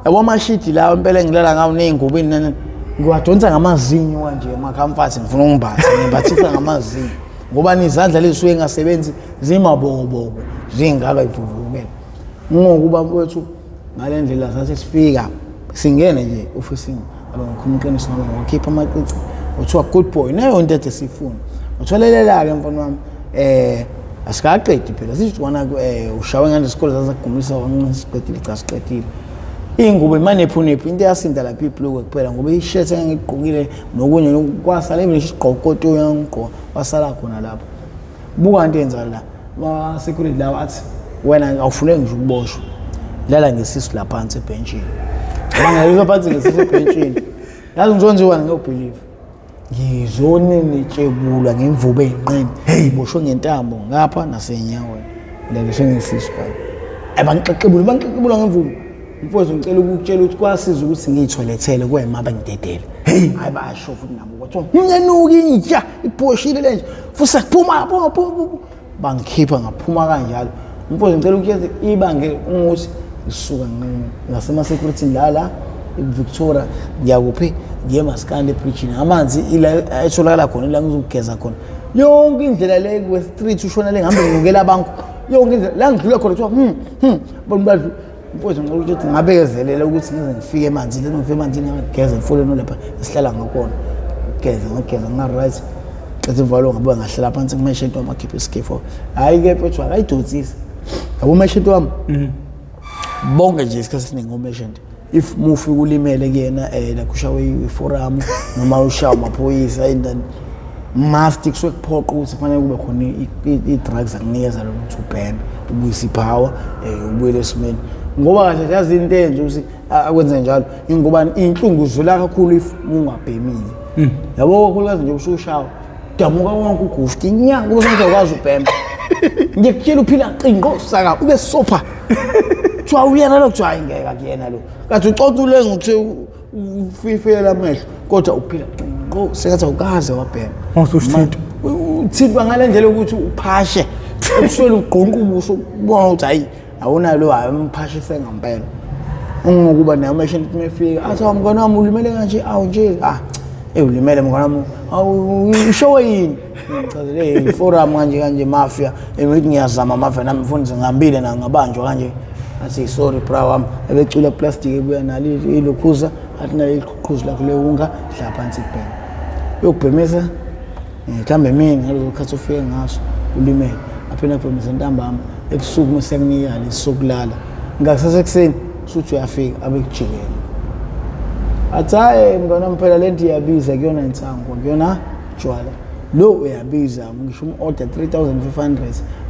yabo amashidi lawo impela engilala ngawo ney'ngubo nani ngiwadonsa ngamazinyo kanje, amakhamfathi ngifuna ukungimbatha, ngimbathisa ngamazinyo, ngoba nizandla lezi suke engasebenzi zimabokoboko zingaka ivuvukele. Ngokuba mfowethu ngale ndlela sathi sifika singene nje ofisini, abe ngikhuluma iqiniso ngoba ngiwakhipha amacici, kuthiwa good boy, nayo into ede siyifuna. Utholelela-ke mfana wami, asikaqedi phela sithi wana ushawe ngane isikole sasagumisa siqedile, cha siqedile. Iy'ngubo imanephunephu into eyasinda lapha ibhlukwe kuphela, ngoba ishethi engangigqokile nokunye kwasala, even isigqoko kotoyi engangigqoka kwasala khona lapho. Buka into eyenzakala la, ma-security lawa athi wena awufuneki ngisho ukuboshwa, lala ngesisu la phansi ebhentshini. Bangaliswa phansi ngesisu ebhentshini, yazi ngizonziwani, ngiyobhiliva ngizonenetshebulwa ngemvubu eyinqeni, hey boshwe ngentambo ngapha nasenyaweni, laliswe ngesisu kanye, bangixexebula bangixexebula ngemvubu. Mfowethu ngicela ukukutshela ukuthi kwasiza ukuthi ngiyitholethele kwema bangidedele. Hey, hayi basho futhi nabo kwathiwa ngenuka inja ibhoshile lenje, futhi sekuphuma phuma phuma, bangikhipha ngaphuma kanjalo. Mfowethu ngicela ukutshela ibange ukuthi ngisuka ngasema-security la eVictoria ngiyakuphi, ngiye masikandi ebridgini, amanzi ila etholakala khona ila ngizogeza khona, yonke indlela le we street ushona le, ngihambe ngibukela abantu yonke indlela la ngidlula khona, kuthiwa abantu badlu. Mfowethu ngicela ukuthi ngabekezelela ukuthi ngize ngifike emanzini, lento ngifike emanzini ngageza emfuleni lapha esihlala ngakhona, ngigeza ngageza nga-right, qeda imvalo ngabuya ngahlala phansi kumeshenti wami, akhiphe isikifo. Hhayi-ke mfowethu akayidonsisi, yabo umeshenti wami bonke nje isikhathi esiningi umeshenti if mufi ulimele kuyena like ushawe iforum noma ushawe amaphoyisa indani must kusuke kuphoqa ukuthi kufanele kube khona i-drugs akunikeza lona ukuthi ubheme ubuyise ipower, ubuyele esimeni. Ngoba kahle yazi into enje ukuthi akwenze njalo ingoba inhlungu uzwela kakhulu if ungabhemile. Yabo kakhulukazi nje usushawa. Damuka wonke ugufti inyanga kube sengathi awukwazi ubhema. Ngiyakutshela uphila qinqo saka ube sopha. Kuthiwa uyena lo kuthiwa hayi ngeke akuyena lo. Kathi ucoca ulenga uthi ufifela amehlo kodwa uphila qinqo sengathi awukaze wabhema. Mawusushintshwa. Uthintwa ngale ndlela yokuthi uphashe ebusweni ugqonqa ubuso ubona ukuthi hayi awunalo hayi umphashise ngampela. Ungokuba naye uma esho ukuthi efika athi awu mngane wami ulimele kanje awu nje ah eh ulimele mngane wami awu ushowe yini ngichazele i-forum kanje kanje mafia emithi ngiyazama mafia nami mfundisi ngihambile na ngabanjwa kanje athi sorry bra wami ebecula plastic ebuya nalo ilokhuza athi nalo iqhuqhuzu lakho lewunga hlala phansi kubhema uyokubhemisa mhlawumbe emini ngaleso khathi ufike ngaso ulimele aphinde akubhemise ntambama ebusuku uma sekunika lesi sokulala ngakusasa ekuseni suthi uyafika abekujikela athi hayi mngane wami phela le nto iyabiza kuyona insangu kuyona tshwala lo uyabiza ngisho um-order 3500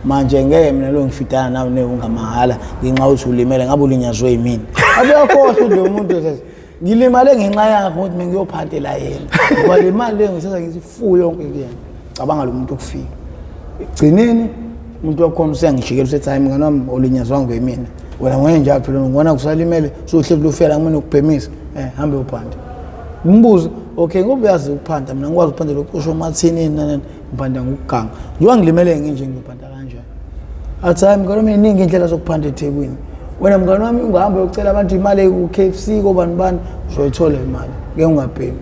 manje ngeke mina lo ngifidana nawe newungamahhala ngenxa yokuthi ulimele ngabe ulinyazwe yimina abuyakhohlwa lo muntu ngilimale ngenxa yakho ukuthi mina ngiyophathela yena ngoba le mali leyo ngithatha ngithi fu yonke kuyena cabanga lo muntu okufika ekugcineni umuntu wakhona useyangijikela usethi hayi mngane wami olinyazwa nguyimina wena ngeke njalo phela ngibona kusalimele sohleli lufela kumele ukubhemisa hambe uphande ngimbuze okay ngoba uyazi ukuphanda mina ngikwazi ukuphanda lokusho umathini nani ngiphanda ngokuganga njengoba ngilimele nginje ngiphanda kanjani athi hayi mngane wami iningi indlela zokuphanda eThekwini wena mngane wami ungahamba uyocela abantu imali ku-KFC kobani bani uzoyithola imali ngeke ungabhemi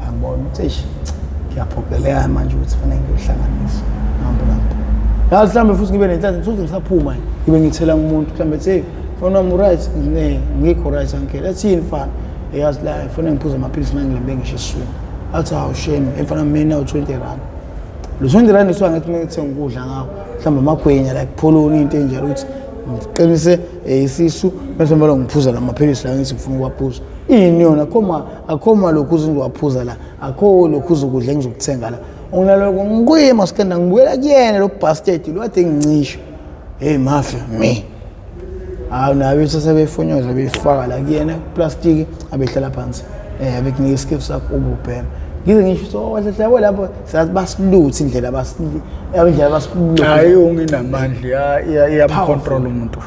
angibona ukuthi eish ngiyaphoqeleka manje ukuthi fanele ngiyohlanganisa ngihambe lapho yazi mhlawumbe futhi ngibe nenhlanhla futhi ngisaphuma ngibe ngithela kumuntu mhlawumbe ethi mfana wami right ngikho right uncle athi yini mfana yazi la ngifuna ngiphuze amaphilisi manje ngilambe ngisho esiswini athi hawu shame mfana mina u-20 rand lo 20 rand usuka ngathi uma ngithenga ukudla ngawo mhlawumbe amagwinya like pholoni into enjalo ukuthi ngiqinise isisu bese ngibona ngiphuza la maphilisi la ngithi ngifuna ukuwaphuza ini yona akho akho lokhu uzingiwaphuza la akho lokhu uzokudla engizokuthenga la unaloko ngibuye masikenda ngibuyela kuyena lo bastard lo ade ngincisha hey mafia me hawu nabe sesebefonyoza beyifaka la kuyena kuplastiki abehlala phansi abekunika isikefu sakho ububhema ngize ngisho so wahle yabo lapho sathi basiluthe indlela indlela basiluthe hayi unginamandla iyamcontrol umuntu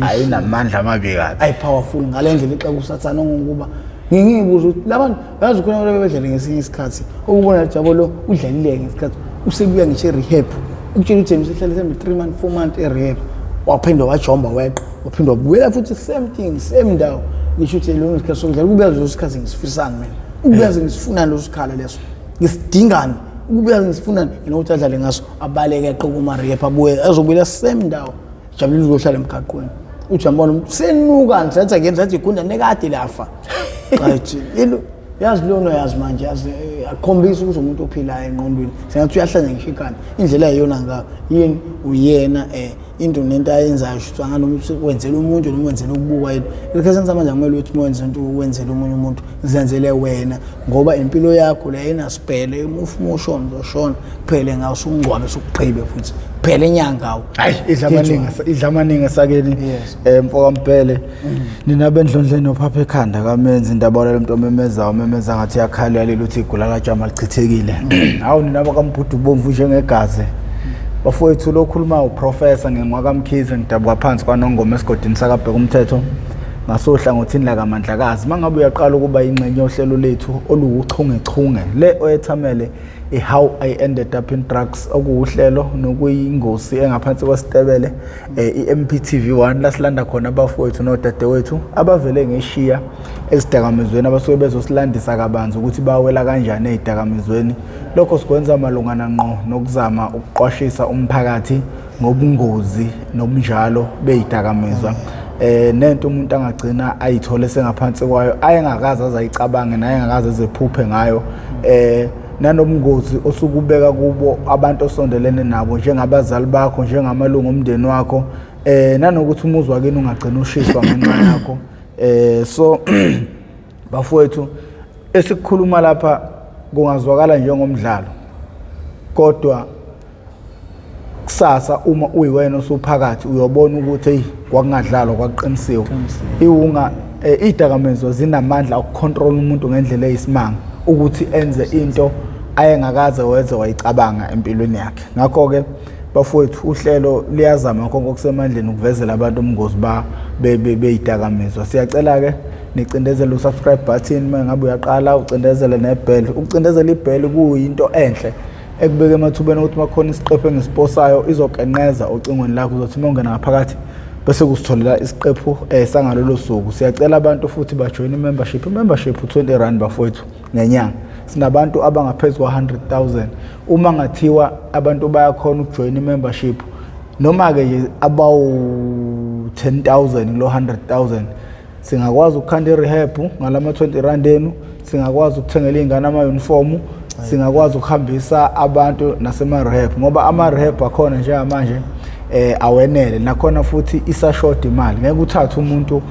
ayinamandla amabi kabi ayi powerful ngale ndlela ixaka usathana ngokuba ngingibuza ukuthi labantu yazi khona abantu bebedlale ngesinye isikhathi ukubona jabo lo udlalile ngesikhathi usebuya ngisho e-rehab ukutshela ukuthi yena usehlale sembe 3 months 4 months e-rehab waphinde wajomba weqa waphinde wabuyela futhi same thing same ndawo ngisho ukuthi lo isikhathi sokudlala kube leso sikhathi ngisifisani mina ukuyazi ngisifunani leso sikhala leso ngisidingani ukuyazi ngisifunani yena ukuthi adlale ngaso abaleke eqe kuma-rehab abuye azobuyela same ndawo jabulile uzohlala emgaqweni uthi uyambona umuntu senuka nje sathi akuyena sathi igunda nekade lafa right ilo yazi lona yazi manje yazi akhombisa ukuthi umuntu ophilayo engqondweni sengathi uyahlanya ngisho ikhanda indlela eyiyona ngayo yini uyena into nento ayenzayo shuthi anganoma ukuthi wenzela umuntu noma wenzela ukubukwa yini esikhathini samanje akumele ukuthi uma wenza into wenzele omunye umuntu zenzele wena ngoba impilo yakho le ayinasibhele uma ushona uzoshona kuphele ngawo usungcwabe sukugqibe futhi kuphele inyanga hayi idla amaningi idla amaningi esakeni mfoka Mbhele nina bendlondleni ophapha ekhanda kamenzi indaba lo muntu omemezayo omemeza ngathi yakhala yalelo uthi igula lajama lichithekile hawu nina bakaMbhudu bomvu njengegazi bafowethu lo khuluma uprofessor ngengwakamkhize ngidabuka phansi kwaNongoma esigodini sakabheka umthetho ngasohlangothini lakaMandlakazi mangabe uyaqala ukuba ingxenye yohlelo lethu oluwuchungechunge le oyethamele i-How I Ended Up in Drugs okuwuhlelo nokuyingosi engaphansi kwesitebele i-MPTV1 lasilanda khona abafowethu nodadewethu abavele ngeshiya ezidakamizweni abasuke bezosilandisa kabanzi ukuthi bawela kanjani ezidakamizweni. Lokho sikwenza malungana ngqo nokuzama ukuqwashisa umphakathi ngobungozi nobunjalo bezidakamizwa. Nento umuntu angagcina ayithole sengaphansi kwayo ayengakaze azayicabange naye engakaze ezephuphe ngayo nanobungozi osukubeka kubo abantu osondelene nabo njengabazali bakho njengamalungu omndeni wakho nanokuthi umuzi wakini ungagcina ushiswa ngenxa yakho so bafowethu esikukhuluma lapha kungazwakala njengomdlalo kodwa Kusasa uma uyiwena osuphakathi uyobona ukuthi hey, kwakungadlalwa, kwakuqinisiwe. Iwunga idakamizwa zinamandla okucontrol umuntu ngendlela eyisimanga ukuthi enze into ayengakaze wenze wayicabanga empilweni yakhe. Ngakho-ke bafowethu, uhlelo luyazama konke okusemandleni ukuvezela abantu ubungozi ba beyidakamizwa. Siyacela-ke nicindezele u-subscribe button uma ngabe uyaqala, ucindezele nebell. Ukucindezela ibell kuyinto enhle ekubeka emathubeni ukuthi uma kukhona isiqephu engisiposayo izokenqeza ocingweni lakho, uzothi uma ungena ngaphakathi bese kusitholela isiqephu sangalolo suku. Siyacela abantu futhi bajoyine i-membership. I-membership u-20 rand bafowethu ngenyanga. Sinabantu abangaphezu kwa-100,000. Uma ngathiwa abantu bayakhona ukujoyina i-membership, noma-ke nje abawu-10,000 kulo 100,000, singakwazi ukukhanda i-rehab ngalama 20 rand enu, singakwazi ukuthengela iy'ngane ama-uniform, singakwazi ukuhambisa abantu nasema-rehab, ngoba ama-rehab akhona njengamanje awenele. Nakhona futhi isashoda imali. Ngeke uthathe umuntu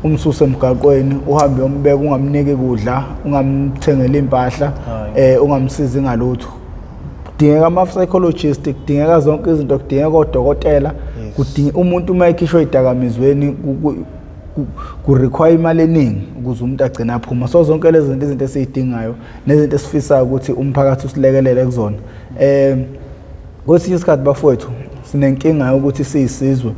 umsuse emgaqweni uhambe uyombeka ungamniki kudla, ungamthengeli impahla, ungamsizi ngalutho. Kudingeka ama-psychologist, kudingeka zonke izinto, kudingeka odokotela, kudinga umuntu uma ekhishwa ey'dakamizweni ku-require imali eningi ukuze umuntu agcine aphuma. So zonke lezi zinto, izinto esiy'dingayo nezinto esifisayo ukuthi umphakathi usilekelele kuzona. Kwesinye isikhathi bafowethu sinenkinga yokuthi siyisizwe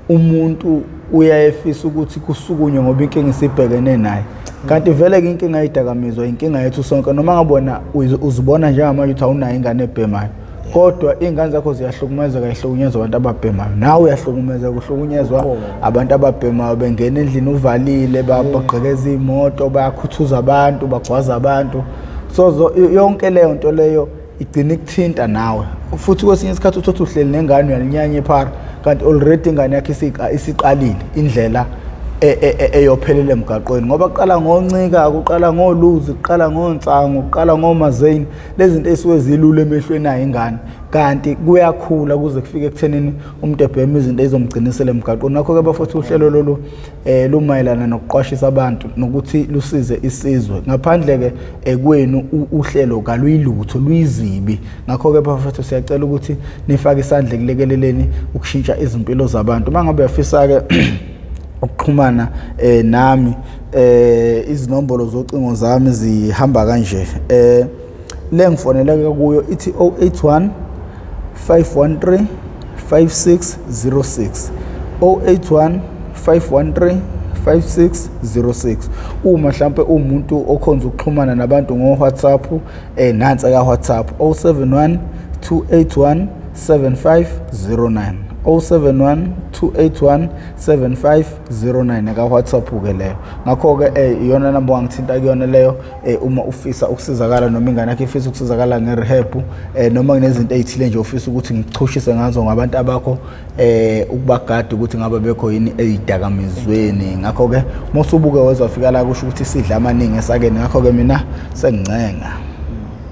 umuntu uyayefisa ukuthi kusukunywe ngoba inkinga isibhekene naye, kanti vele-ke inkinga yeyidakamizwa inkinga yethu sonke. Noma ngabe wena uzibona njengamanje ukuthi awunayo ingane ebhemayo, kodwa iy'ngane zakho ziyahlukumezeka, ihlukunyezwa abantu ababhemayo, nawe uyahlukumezeka, uhlukunyezwa abantu ababhemayo. Bengena endlini uvalile, bagqekeza iy'moto, bayakhuthuza abantu, bagwaza abantu. So yonke leyo nto leyo igcina ikuthinta nawe. Futhi kwesinye isikhathi uthothi uhleli nengane uyalinyanya iphara, kanti already ingane yakho isiqalile indlela eyophelela emgaqweni, ngoba kuqala ngoncika, kuqala ngoluzi, kuqala ngonsangu, kuqala ngomazeni, lezi zinto ey'suke zilula emehlweni ayo ingane, kanti kuyakhula kuze kufike ekuthenini umuntu ebhema izinto ey'zomgcinisela emgaqweni. Ngakho-ke bafowethu, uhlelo lolu lumayelana nokuqwashisa abantu nokuthi lusize isizwe. Ngaphandle-ke kwenu uhlelo kaluyilutho, luyizibi. Ngakho-ke bafowethu, siyacela ukuthi nifake isandla ekulekeleleni ukushintsha izimpilo zabantu. Uma ngabe uyafisa-ke ukuxhumana nami, izinombolo zocingo zami zihamba kanje. Le ngifoneleka kuyo ithi 081 513 5606, 081 513 5606. Uma mhlampe umuntu okhonza ukuxhumana nabantu ngo-WhatsApp, nansi ka WhatsApp 071 281 7509, 071 281 7509 ka WhatsApp ke leyo. Ngakho-ke iyona namba wangithinta kuyona leyo uma ufisa ukusizakala noma ingane yakho ifisa ukusizakala nge-rehab, noma kunezinto ey'thile nje ufisa ukuthi ngikuchushise ngazo ngabantu abakho, ukubagada ukuthi ngabe bekho yini ey'dakamizweni. Ngakho-ke uma usubuke wezwafika la, kusho ukuthi sidla amaningi esakeni. Ngakho-ke mina sengincenga.